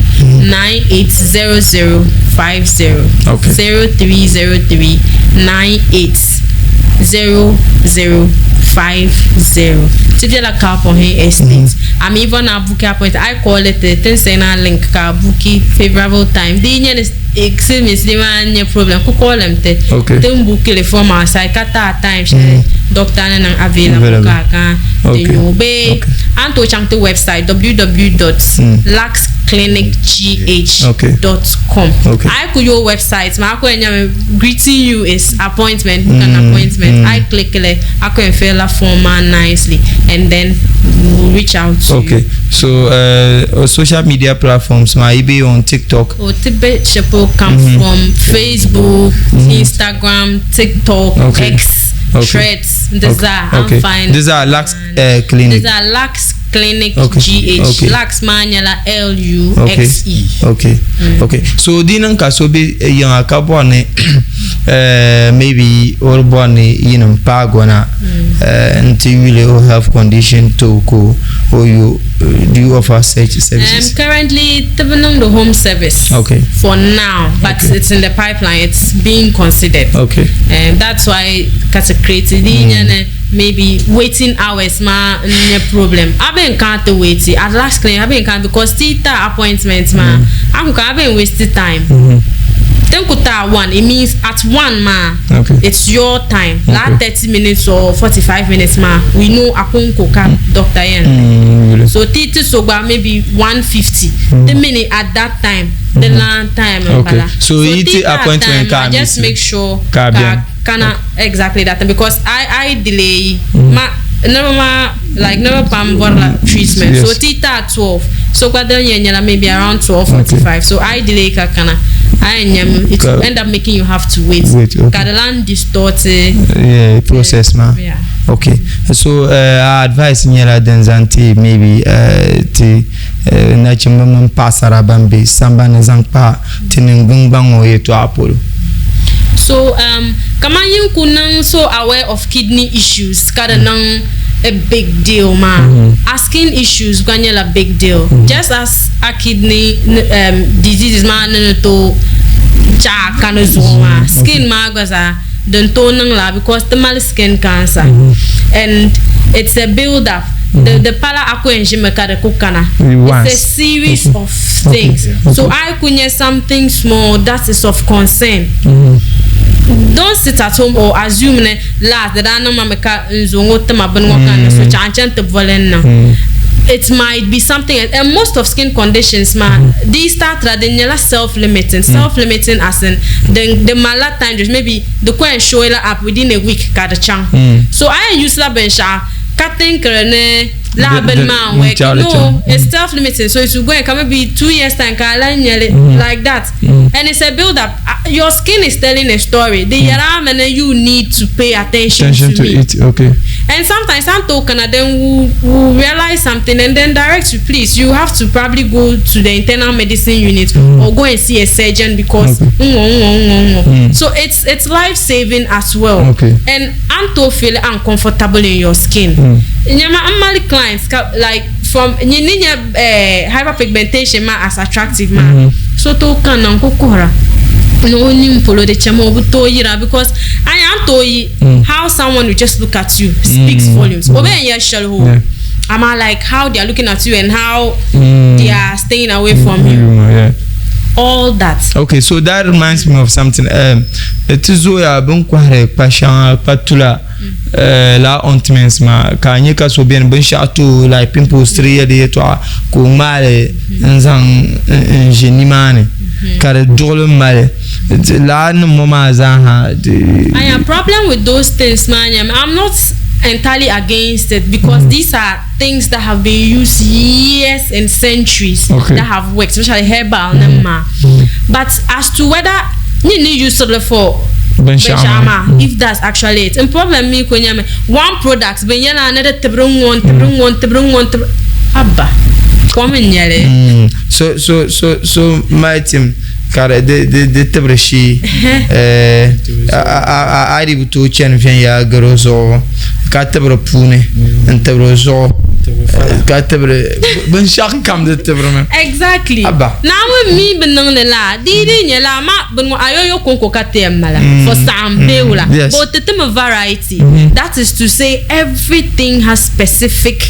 [SPEAKER 1] 980050. 0303 980050. Ti bela Kapohi Estate. I'm even a book appointment. I call it the ten sena link ka booki favorable time. Di nyɛ ni excuse me, di maa nyɛ problem. Ku call them te. Tin book li from our side ka ta time shɛli doctor ni niŋ available
[SPEAKER 2] Available.
[SPEAKER 1] ka kan ti nyu bee an tooi chaŋ ti website www.laxclinicgh dot com. A yi ku yo website maa, a ku yɛn nyami greeting you is appointment, book an appointment. A yi click li, a ku yɛn fill la form maa nicely and then we'll reach out to you.
[SPEAKER 2] Okay. So social media platforms maa, yi be on TikTok.
[SPEAKER 1] O ti be shɛli polo kam from Facebook, Instagram, TikTok, X, Threads, di zaa, I'm fine.
[SPEAKER 2] Di zaa Lax Clinic.
[SPEAKER 1] Di zaa Lax Clinic
[SPEAKER 2] Okay.
[SPEAKER 1] GH.
[SPEAKER 2] Okay.
[SPEAKER 1] Lux maa nyɛla L U
[SPEAKER 2] Okay.
[SPEAKER 1] X E.
[SPEAKER 2] Okay. Okay. So di niŋ ka so be yiŋa ka bɔri ni maybe o di bɔri ni yinim paagi o na nti yuli o health condition to ka o yo, do you offer such services?
[SPEAKER 1] Currently, ti bi niŋdi home service.
[SPEAKER 2] Okay.
[SPEAKER 1] For now, but
[SPEAKER 2] Okay.
[SPEAKER 1] it's in the pipeline. It's being considered.
[SPEAKER 2] Okay.
[SPEAKER 1] That's why ka ti create di nya ni maybe waiting hours maa n-nyɛ problem. A bɛn kana ti wait at last clinic, a bɛn kana because ti ta appointment maa, a ku kana a bɛn waste time. Tin ku ta 1, it means at 1 maa,
[SPEAKER 2] Okay.
[SPEAKER 1] it's your time. La
[SPEAKER 2] Okay.
[SPEAKER 1] 30 minutes or 45 minutes maa, we know a konko ka doctor yɛn.
[SPEAKER 2] Really?
[SPEAKER 1] So ti ti so gba maybe 1:50. The minute at that time, the long time
[SPEAKER 2] Okay.
[SPEAKER 1] bala.
[SPEAKER 2] So yi ti
[SPEAKER 1] ti
[SPEAKER 2] appointment
[SPEAKER 1] time,
[SPEAKER 2] ka
[SPEAKER 1] I just
[SPEAKER 2] miss.
[SPEAKER 1] make sure
[SPEAKER 2] Ka biɛni.
[SPEAKER 1] kana exactly that time because I delay ma never ma like never pam bɔrila treatment.
[SPEAKER 2] Yes.
[SPEAKER 1] So ti ta 12. So gba din yɛn nyɛla maybe around 12:45.
[SPEAKER 2] Okay.
[SPEAKER 1] So I delay ka kana. I nyam it will end up making you have to wait.
[SPEAKER 2] Wait, okay.
[SPEAKER 1] Ka the land distort.
[SPEAKER 2] Yeah, process ma.
[SPEAKER 1] Yeah.
[SPEAKER 2] Okay. So our advice nyɛla din zaŋ ti maybe ti nachimba mini paɣasara ban be sambani zaŋ kpa ti niŋgbuŋgbaŋ ŋɔ yɛltɔɣa polo.
[SPEAKER 1] So kaman yin ku niŋ so aware of kidney issues ka di niŋ a big deal maa, a skin issues gba nyɛla big deal. Just as a kidney diseases maa ni ni tooi chaai kani zuɣu maa, skin maa gba zaa din tooi niŋ la because ti mali skin cancer and it's a build up. The pala a ku yɛn ʒimi ka di ku kana.
[SPEAKER 2] Once.
[SPEAKER 1] It's a series of things.
[SPEAKER 2] Okay.
[SPEAKER 1] So I ku nyɛ something small that is of concern. Don't sit at home or assume ni last di daa niŋ ma mi ka n zo ŋɔ tima bini ŋɔ ka n ni so chaɣ n chani ti boli n niŋ. It might be something else. And most of skin conditions ma, these start la din nyɛla self-limiting. Self-limiting as in the malila time just maybe the ku yɛn show la up within a week ka di chaŋ. So a yɛn use la binshɛɣu ka thinkiri ni laa bini maa n work. No, it's self-limiting. So it will go and come maybe 2 years time ka a lan nyɛli like that. And it's a build up. Your skin is telling a story. The yɛra mi ni you need to pay attention,
[SPEAKER 2] Attention to
[SPEAKER 1] me.
[SPEAKER 2] it. Okay.
[SPEAKER 1] And sometimes some talk and then we'll realize something and then direct you, please, you have to probably go to the internal medicine unit or go and see a surgeon because
[SPEAKER 2] Okay.
[SPEAKER 1] So it's life saving as well.
[SPEAKER 2] Okay.
[SPEAKER 1] And I'm to feel uncomfortable in your skin. Nyama mali clients like from nyinya hyperpigmentation ma as attractive ma. So to kan na nkukuhra. No ni mpolo de chemo bu to yira because I am to yi how someone will just look at you speaks volumes. Obe en shell ho.
[SPEAKER 2] Yeah.
[SPEAKER 1] Am I like how they are looking at you and how they are staying away from you.
[SPEAKER 2] Yeah.
[SPEAKER 1] All that.
[SPEAKER 2] Okay, so that reminds me of something. Ti zoya bin kohari kpa shɛŋa kpa tula la ointments ma ka nyɛ ka so beni binshaɣu to like pimples tiri yɛli yɛltɔɣa ka o ŋmaali n zaŋ n ʒi nimaani ka di duɣuli mali laa nim ŋɔ maa zaaha.
[SPEAKER 1] I have problem with those things, man. I'm not entirely against it because these are things that have been used years and centuries
[SPEAKER 2] Okay.
[SPEAKER 1] that have worked, especially herbal mm. But as to whether you need use it for
[SPEAKER 2] Binshaɣu maa.
[SPEAKER 1] Benchama, if that's actually it. And problem mi ko nyame one product ben yana another tibrun one tibrun one tibrun one abba. Kom nyele.
[SPEAKER 2] So my team ka di di tibiri shee a di bi tooi chani viɛnyɛla garo zuɣu ka tibiri puuni n tibiri zuɣu ka tibiri binshaɣu kam di tibiri mi.
[SPEAKER 1] Exactly.
[SPEAKER 2] Abba.
[SPEAKER 1] Na we mi bi niŋli la di di nyɛla ma bin ŋɔ ayoyo konko ka ti yɛn mala for saɣam beewula.
[SPEAKER 2] Yes.
[SPEAKER 1] But ti ti mi variety. That is to say everything has specific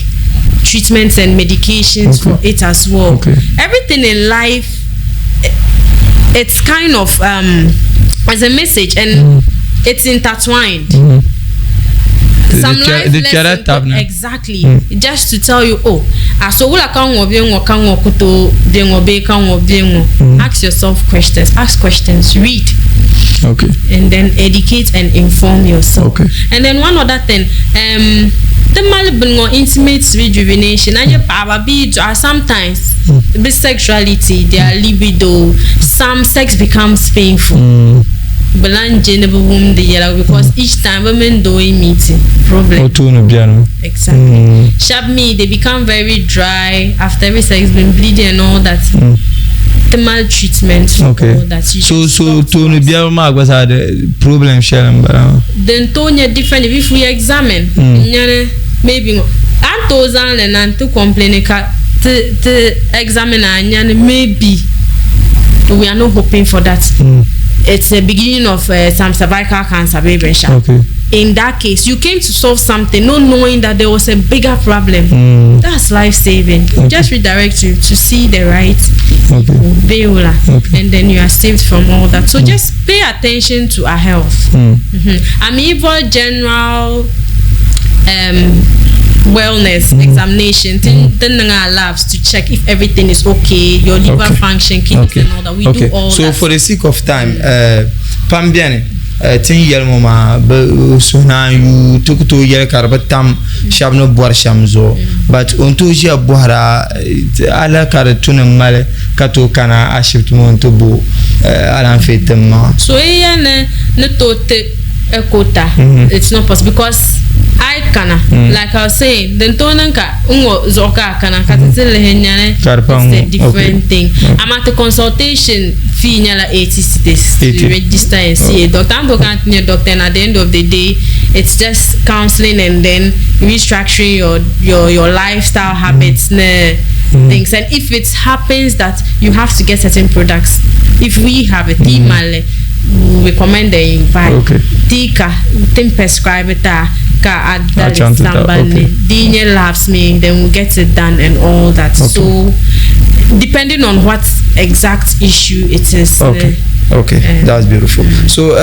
[SPEAKER 1] treatments and medications
[SPEAKER 2] Okay.
[SPEAKER 1] for it as well.
[SPEAKER 2] Okay.
[SPEAKER 1] Everything in life, it's kind of as a message and it's intertwined. Some life
[SPEAKER 2] The chara
[SPEAKER 1] lesson
[SPEAKER 2] tab na.
[SPEAKER 1] exactly just to tell you, oh, so wula ka ŋɔ bɛ ŋɔ ka ŋɔ kuto bɛ ŋɔ bɛ ka ŋɔ bɛ ŋɔ. Ask yourself questions. Ask questions. Read.
[SPEAKER 2] Okay.
[SPEAKER 1] And then educate and inform yourself.
[SPEAKER 2] Okay.
[SPEAKER 1] And then one other thing, the mali bin ŋɔ intimate rejuvenation. And your power be sometimes the sexuality, their libido, some sex becomes painful. Bɛ lan je ni bɛ wum di yɛla because each time bɛ mini doo yi meeti, problem.
[SPEAKER 2] O tooni beni.
[SPEAKER 1] Exactly. Shɛba mi they become very dry after every sex, been bleeding and all that. Ti mali treatment for
[SPEAKER 2] Okay.
[SPEAKER 1] all that. You
[SPEAKER 2] So
[SPEAKER 1] just
[SPEAKER 2] so
[SPEAKER 1] talk to
[SPEAKER 2] tooni
[SPEAKER 1] us.
[SPEAKER 2] biɛri maa gba zaa di problem shɛli n bala maa.
[SPEAKER 1] Din tooi nyɛ different if we examine n nya ni maybe ŋɔ a ni tooi zaŋ li na n-ti complain ka ti ti examine a n-nya ni maybe we are not hoping for that it's the beginning of some cervical cancer bee binshɛɣu.
[SPEAKER 2] Okay.
[SPEAKER 1] In that case you came to solve something not knowing that there was a bigger problem. That's life saving.
[SPEAKER 2] Okay.
[SPEAKER 1] Just redirect you to see the right people, Beula,
[SPEAKER 2] Okay.
[SPEAKER 1] and then you are saved from all that. So just pay attention to our health. I mean, even general wellness examination, thing our labs to check if everything is okay, your liver function, kidneys and all that. We do all
[SPEAKER 2] So
[SPEAKER 1] that.
[SPEAKER 2] for the sake of time, pam beni ti ni yɛli ŋɔ maa bi suhu naan yuui ti ku tooi yɛli ka di bi tam shɛba ni bɔri shɛm zuɣu but o ni tooi ʒiya bɔhira ala ka di tu ni mali ka tooi kana ashibiti ŋɔ n-ti bo alaafee tim maa.
[SPEAKER 1] So yi yɛli ni ni tooi ti quota, it's not possible because a yi kana like I was saying din tooi niŋ ka n ŋɔ zuɣu ka a kana ka ti ti lihi n-nya ni
[SPEAKER 2] Ka di pa
[SPEAKER 1] it's a
[SPEAKER 2] ŋ-ŋɔ.
[SPEAKER 1] different thing. Amaa ti consultation fee nyɛla 80 cedis to
[SPEAKER 2] 80.
[SPEAKER 1] register and see a doctor. An tooi kana ti nya doctor and at the end of the day it's just counseling and then restructuring your lifestyle habits ni things. And if it happens that you have to get certain products, if we have it, ti mali, we recommend that you buy. Ti ka tin prescribe it ka a dali
[SPEAKER 2] A chant it out,
[SPEAKER 1] sambani. Di nyɛ labs mi, then we get it done and all that. So depending on what exact issue it is.
[SPEAKER 2] Okay, that's beautiful. So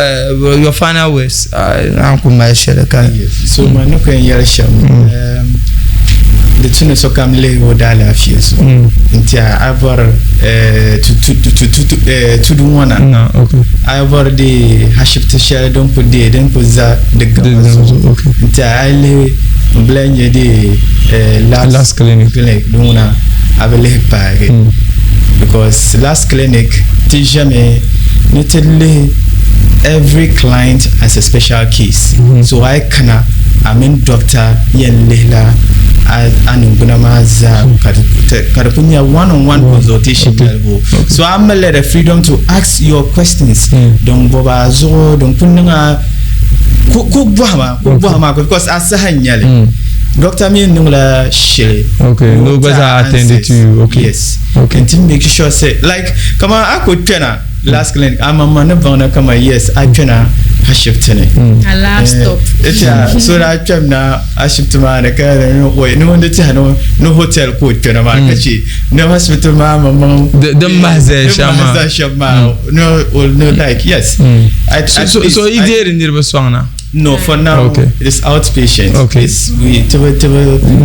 [SPEAKER 2] your final words, an ku mali shɛli ka.
[SPEAKER 4] Yes. So ma ni ko yɛn yɛli shɛm, di tu ni sokam lihi o daalaafee zuɣu n tiɛha a bɔri tudu ŋɔ na.
[SPEAKER 2] Na, okay.
[SPEAKER 4] A bɔri di ashibiti shɛli din ku deei din ku za di gama
[SPEAKER 2] Di gama
[SPEAKER 4] zuɣu.
[SPEAKER 2] zuɣu, okay.
[SPEAKER 4] N tiɛha a yi lihi n bila nyɛ di last
[SPEAKER 2] Last clinic.
[SPEAKER 4] clinic din ŋuna a bi lihi paagi. Because last clinic ti ʒɛmi ni ti lihi every client as a special case. So a yi kana a mini doctor yɛn lihila a niŋgbuna maa zaa ka di ku nyɛ one on one consultation yɛligu. So a mali the freedom to ask your questions. Din bɔba a zuɣu din ku niŋ a ku bɔhima ku bɔhima because a saha n nyɛli. Doctor mi niŋla shili.
[SPEAKER 2] Okay, no
[SPEAKER 4] No
[SPEAKER 2] gba zaa attend
[SPEAKER 4] answers.
[SPEAKER 2] to you. Okay.
[SPEAKER 4] Yes.
[SPEAKER 2] Okay.
[SPEAKER 4] And to make sure say like kama a ku kpɛna last clinic a ma ni baŋ na kama yes a kpɛna ashibiti ni.
[SPEAKER 1] A last stop.
[SPEAKER 4] Ita so da kpɛm na ashibiti maa ni ka ni oi ni wanda ti ni ni hotel ko kpɛna maa ka ce ni hospital maa ma ma
[SPEAKER 2] Din mahi zaya
[SPEAKER 4] din
[SPEAKER 2] shɛm
[SPEAKER 4] mahi
[SPEAKER 2] maa.
[SPEAKER 4] zaya shɛm maa no o no like yes.
[SPEAKER 2] So
[SPEAKER 4] At least
[SPEAKER 2] so yi deeri niriba sɔŋ na?
[SPEAKER 4] No, for now, it's outpatient. It's we to to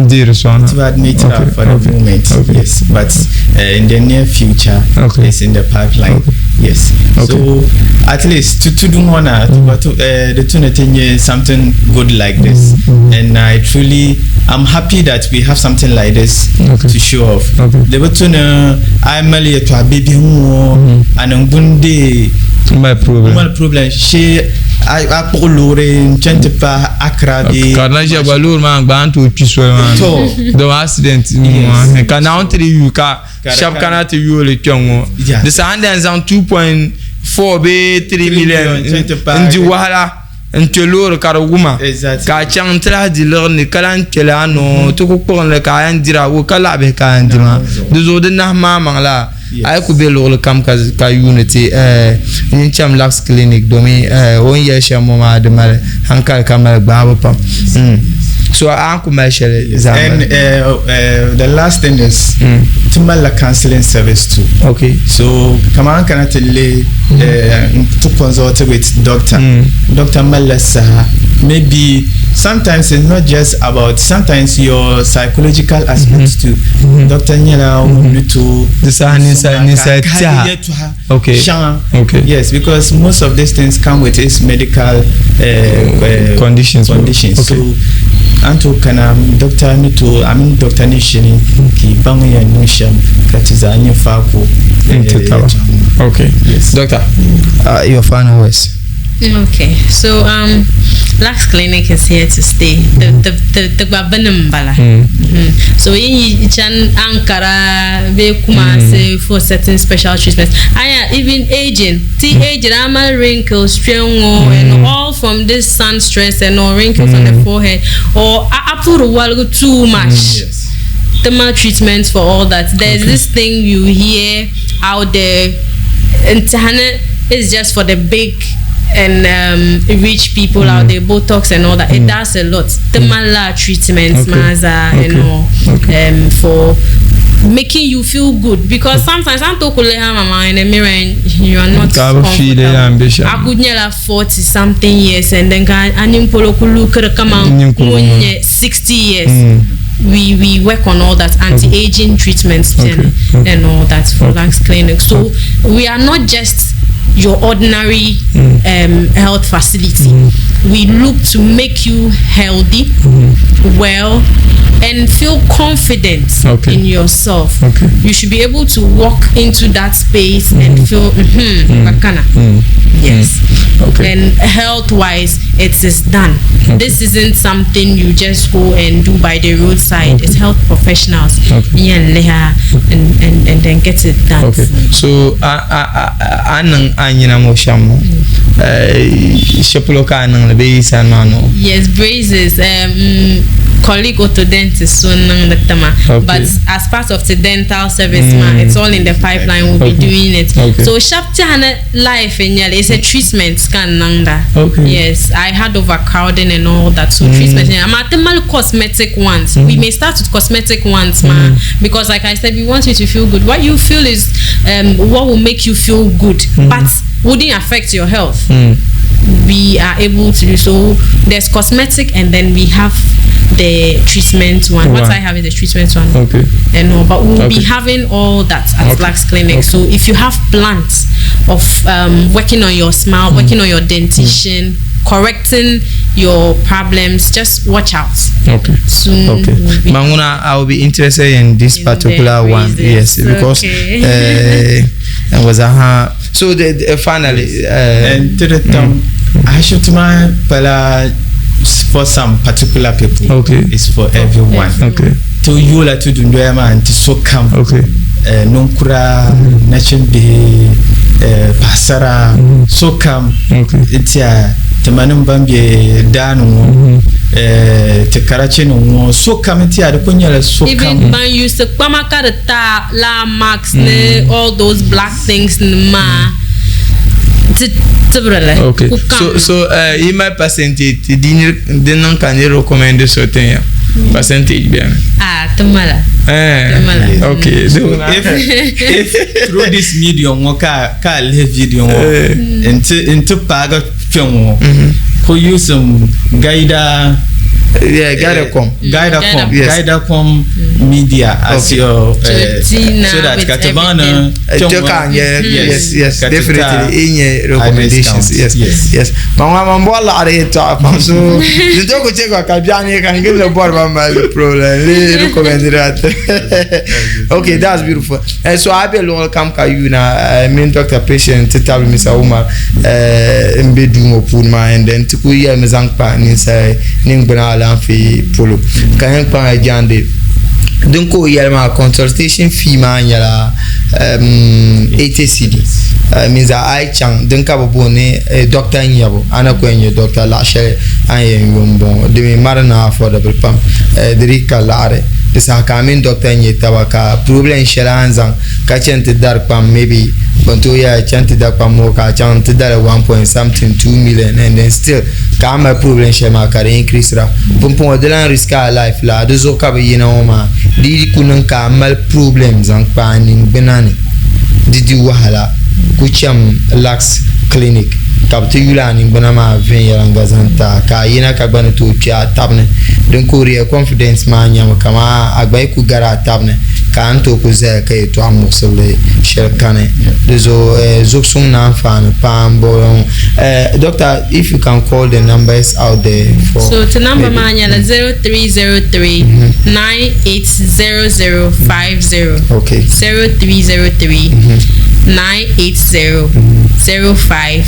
[SPEAKER 2] Deeri sɔŋ na.
[SPEAKER 4] to admit for the moment. Yes, but in the near future, it's in the pipeline. Yes. So at least to do one, to the two something good like this, and I truly I'm happy that we have something like this to show off. The button I'm to a baby and bunde
[SPEAKER 2] My problem.
[SPEAKER 4] My problem. She a kpuɣi loori n chani ti pahi Accra bee
[SPEAKER 2] Ka di lan ʒiya gba loori maa gba n tooi kpi soli maa ni.
[SPEAKER 4] To.
[SPEAKER 2] Dama accident
[SPEAKER 4] Yes.
[SPEAKER 2] ka Naawuni ti di yuui ka
[SPEAKER 4] Ka di
[SPEAKER 2] shɛba
[SPEAKER 4] kana.
[SPEAKER 2] kana ti yooli kpɛŋ ŋɔ.
[SPEAKER 4] Yeah.
[SPEAKER 2] Di saha n dan zaŋ 2.4 bee 3
[SPEAKER 4] 3
[SPEAKER 2] million
[SPEAKER 4] million chani ti pahi.
[SPEAKER 2] n di wahala n kpe loori ka di wuma.
[SPEAKER 4] Exactly.
[SPEAKER 2] Ka a chaŋ n ti lahi di liɣiri ni ka lan kpe li a noo ti ku kpuɣinli ka a yɛn dira wo ka laɣibihi ka a yɛn di maa.
[SPEAKER 4] Naawuni zuɣu.
[SPEAKER 2] Di zuɣu di nahi maa maŋ la.
[SPEAKER 4] Yes.
[SPEAKER 2] A yi ku be luɣili kam ka yuuni ti nyin cham Lux Clinic domin o ni yɛli shɛm ŋɔ maa di mali hankali ka mali gbaabu pam. So a ni ku mali shɛli zaa
[SPEAKER 4] And
[SPEAKER 2] mali.
[SPEAKER 4] the last thing is ti malila counseling service too. So kaman kana ti lihi to consult with doctor. Doctor malila saha. Maybe sometimes it's not just about sometimes your psychological aspects too. Doctor nyɛla ŋun ni tooi
[SPEAKER 2] Di saha ninsa
[SPEAKER 4] ka
[SPEAKER 2] tɛha.
[SPEAKER 4] yɛltɔɣa shɛŋa.
[SPEAKER 2] Okay.
[SPEAKER 4] Yes, because most of these things come with its medical
[SPEAKER 2] Conditions.
[SPEAKER 4] conditions.
[SPEAKER 2] Okay.
[SPEAKER 4] So an to kana doctor ni to I mean doctor ni shini ki baŋ yɛn niŋ shɛm ka ti zaa nyɛ faako.
[SPEAKER 2] N ti taba. Okay.
[SPEAKER 4] Yes.
[SPEAKER 2] Doctor, your final words.
[SPEAKER 1] Okay, so Lux Clinic is here to stay. The gba bini m-bala. So yin yi chan Ankara bee Kumasi for certain special treatments. Anya even aging, ti aging ama wrinkles kpɛŋŋo and all from this sun stress and all wrinkles on the forehead or a puri waligu too much.
[SPEAKER 4] Yes.
[SPEAKER 1] Thermal treatments for all that. There's this thing you hear out there. Ntahana is just for the big and rich people out there, Botox and all that. It does a lot. Thermal treatments, maza and all, for making you feel good, because sometimes I'm talking to mama in the mirror and you are not
[SPEAKER 2] Ka bi feel
[SPEAKER 1] comfortable.
[SPEAKER 2] ambition.
[SPEAKER 1] I could nearly 40 something years and then can polo kulu kere kama
[SPEAKER 2] Ninkuru.
[SPEAKER 1] munye 60 years. We work on all that anti-aging treatments and all that for Lux Clinic. So we are not just your ordinary health facility. We look to make you healthy, well, and feel confident in yourself. You should be able to walk into that space and feel, bakana. Yes. And health-wise, it is done. This isn't something you just go and do by the roadside. It's health professionals. Yeah, and then get it done.
[SPEAKER 2] Okay. So, I
[SPEAKER 1] Yes, braces. Colleague orthodontist, so but as part of the dental service, man, it's all in the pipeline. We'll be doing it. So sharp life in it's a treatment scan nanga. Yes, I had overcrowding and all that. So treatment. I'm at the cosmetic ones. We may start with cosmetic ones, man, because like I said, we want you to feel good. What you feel is what will make you feel good, but wouldn't affect your health. We are able to do so. There's cosmetic, and then we have the treatment one. What I have is the treatment one. And all, but we'll be having all that at Lux Clinic. So if you have plans of working on your smile, working on your dentition, correcting your problems, just watch out. Soon. We'll be
[SPEAKER 2] Manguna, I will be interested in this
[SPEAKER 1] in
[SPEAKER 2] particular
[SPEAKER 1] the
[SPEAKER 2] one. Yes, because and was so the finally
[SPEAKER 4] and to the term, I should for some particular people. It's for everyone. To you la to do and to so come. Nunkura nachimbi pasara so come. It's a tamanin bambi danu te karachi no so come ti ade kunyala so come.
[SPEAKER 1] Even when you say kpamaka ta la max ne all those black things ma.
[SPEAKER 2] Okay. So in my percentage, didn't can you recommend certain percentage bien?
[SPEAKER 1] Ah, tamala.
[SPEAKER 2] Tamala. Okay.
[SPEAKER 4] So if through this medium, ka le video into paga film, could use some guide.
[SPEAKER 2] Yeah, Guidacom.
[SPEAKER 4] Guidacom.
[SPEAKER 2] Yes.
[SPEAKER 4] Guidacom media as your so that Katabana.
[SPEAKER 2] Yes, yes, definitely. In your recommendations, yes, yes. Mama, mama, so you don't check what Kabiani can give the board mama problem. Recommend that. Okay, that's beautiful. And so I be welcome you na main doctor patient to tell Mr. Umar mbedu mo and then to kuya mezangpa ni say ningbana fi polo kan pa jande donc yelma consultation fee ma nyala 80 cd means I chang donc abo ne doctor nyabo ana ko nye doctor la she an yen bon de mi marna affordable pam dirika laare de sa ka min doctor nye tabaka problem shelanzan ka chente dar pam maybe banto ya chante dar pam mo ka chante dar 1 point something 2 million and then still ka ma problem shema ka increase ra pompon de la risk a life la de zo ka be yina o ma di kunun ka mal problem zan pa ni benani didi wahala kucham Lux Clinic ka ti yula ni gbana ma ven zanta ka yina ka gbana to pia tabne don ko confidence ma nyam kama agbai ku gara tabne ka an to ku zai kai to amusule sherkane so zoksun na fan pambo. Doctor, if you can call the numbers out there for
[SPEAKER 1] so to number ma nyala 0303 980050.
[SPEAKER 2] Okay.
[SPEAKER 1] 0303 980 050.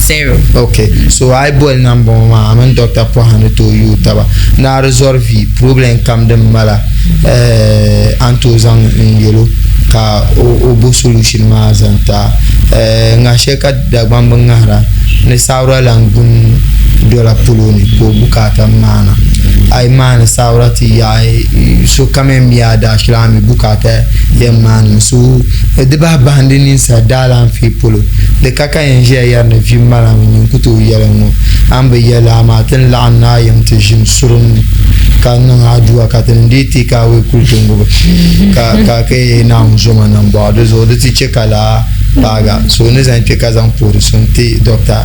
[SPEAKER 1] Zero.
[SPEAKER 2] Ok, so a yi boli namba ŋɔ maa, a mini Doctor Pɔha ni tooi yooi taba ni a di zɔri vi problem kam din mala eh, a ni tooi zaŋ n yɛl o ka o bo solution maa zaŋ ti a. Eh, ŋahi shɛli ka Dagbamba ŋahira ni saawura lan gbuni dola polo ni ka o bukaata maana. A yi maani saawura ti yaɣi sokam yɛn mi a daashili a mi bukaata yɛn maanimi. So di bahi bahindi ninsal daalaanfee polo. Di ka ka yɛn ʒiya yɛri ni vi malami nyin ku tooi yɛli n-ŋɔ. A ni bi yɛli amaa ti ni laɣim ni a yim ti ʒini surim ni ka niŋ aduwa ka ti ni dii take away kuli ti ŋubi ka ka ka yi Naawuni zoma nambɔɣu. Di zuɣu di ti chɛ ka laa paaga. So ni zaŋ kpe ka zaŋ puhiri so n-ti Doctor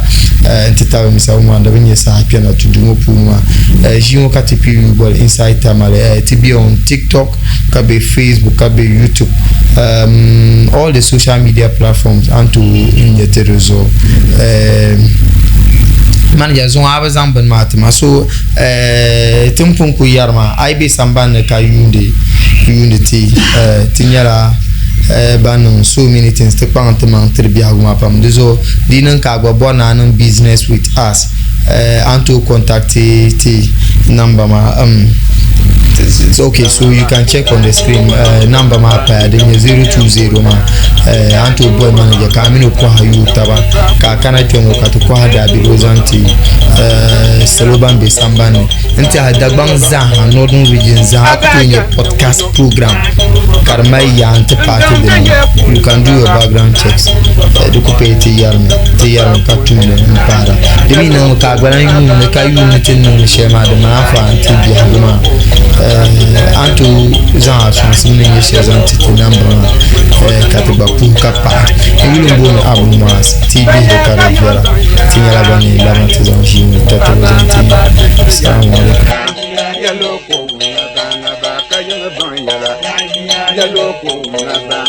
[SPEAKER 2] nti tabi Misa Umar di bi nyɛ saha kpɛna tudu ŋɔ puuni maa. Ʒii ŋɔ ka ti pii yuli boli Inside Tamale. Ti be on TikTok ka be Facebook ka be YouTube um, all the social media platforms an to nyɛ ti di zuɣu um, manager zuŋɔ a bi zaŋ bini maa ti ma so eh, ti ni pun ku yɛri maa a yi be sambani ni ka yuundi yuundi ti eh, ti nyɛla eh, ban niŋ so many things ti kpaŋ ti maŋ tiri biɛhigu maa pam di zuɣu di niŋ ka a gba bɔri ni a niŋ business with us Eh, an tooi contact ti number maa um, okay so you can check on the screen uh, number maa paya din nyɛ 020 maa uh, an tooi boli manager ka a mini o kɔha yooi taba ka a kana kpɛ ŋɔ ka ti kɔha daabiligu zaŋ ti uh, salo ban be sambani ni n tiɛha Dagbaŋ zaaha Northern region zaaha ku tooi nyɛ podcast program ka di mali yaa n ti paati dini you can do your background checks eh, di ku pay ti yɛrimi ti yɛrimi ka tumdi n paara di mi niŋmi ka a gba lahi yuuni ka yuuni ti niŋdi shɛli maa di mali anfaani ti biɛhigu maa eh, a ni tooi zaŋ a sɔŋsim ni nyɛ shɛli zaŋ ti ti namba maa eh, ka ti gba puhi ka paɣa n yuli n booni Abu Muaz ti bihili ka di viɛla ti nyɛla ban ni labina ti zaŋ ʒii ŋɔ tatabo zaŋ ti Assalamu alaikum.
[SPEAKER 3] Yalo ko na ba na ba ka yɛn ban yɛla. Yalo ko na.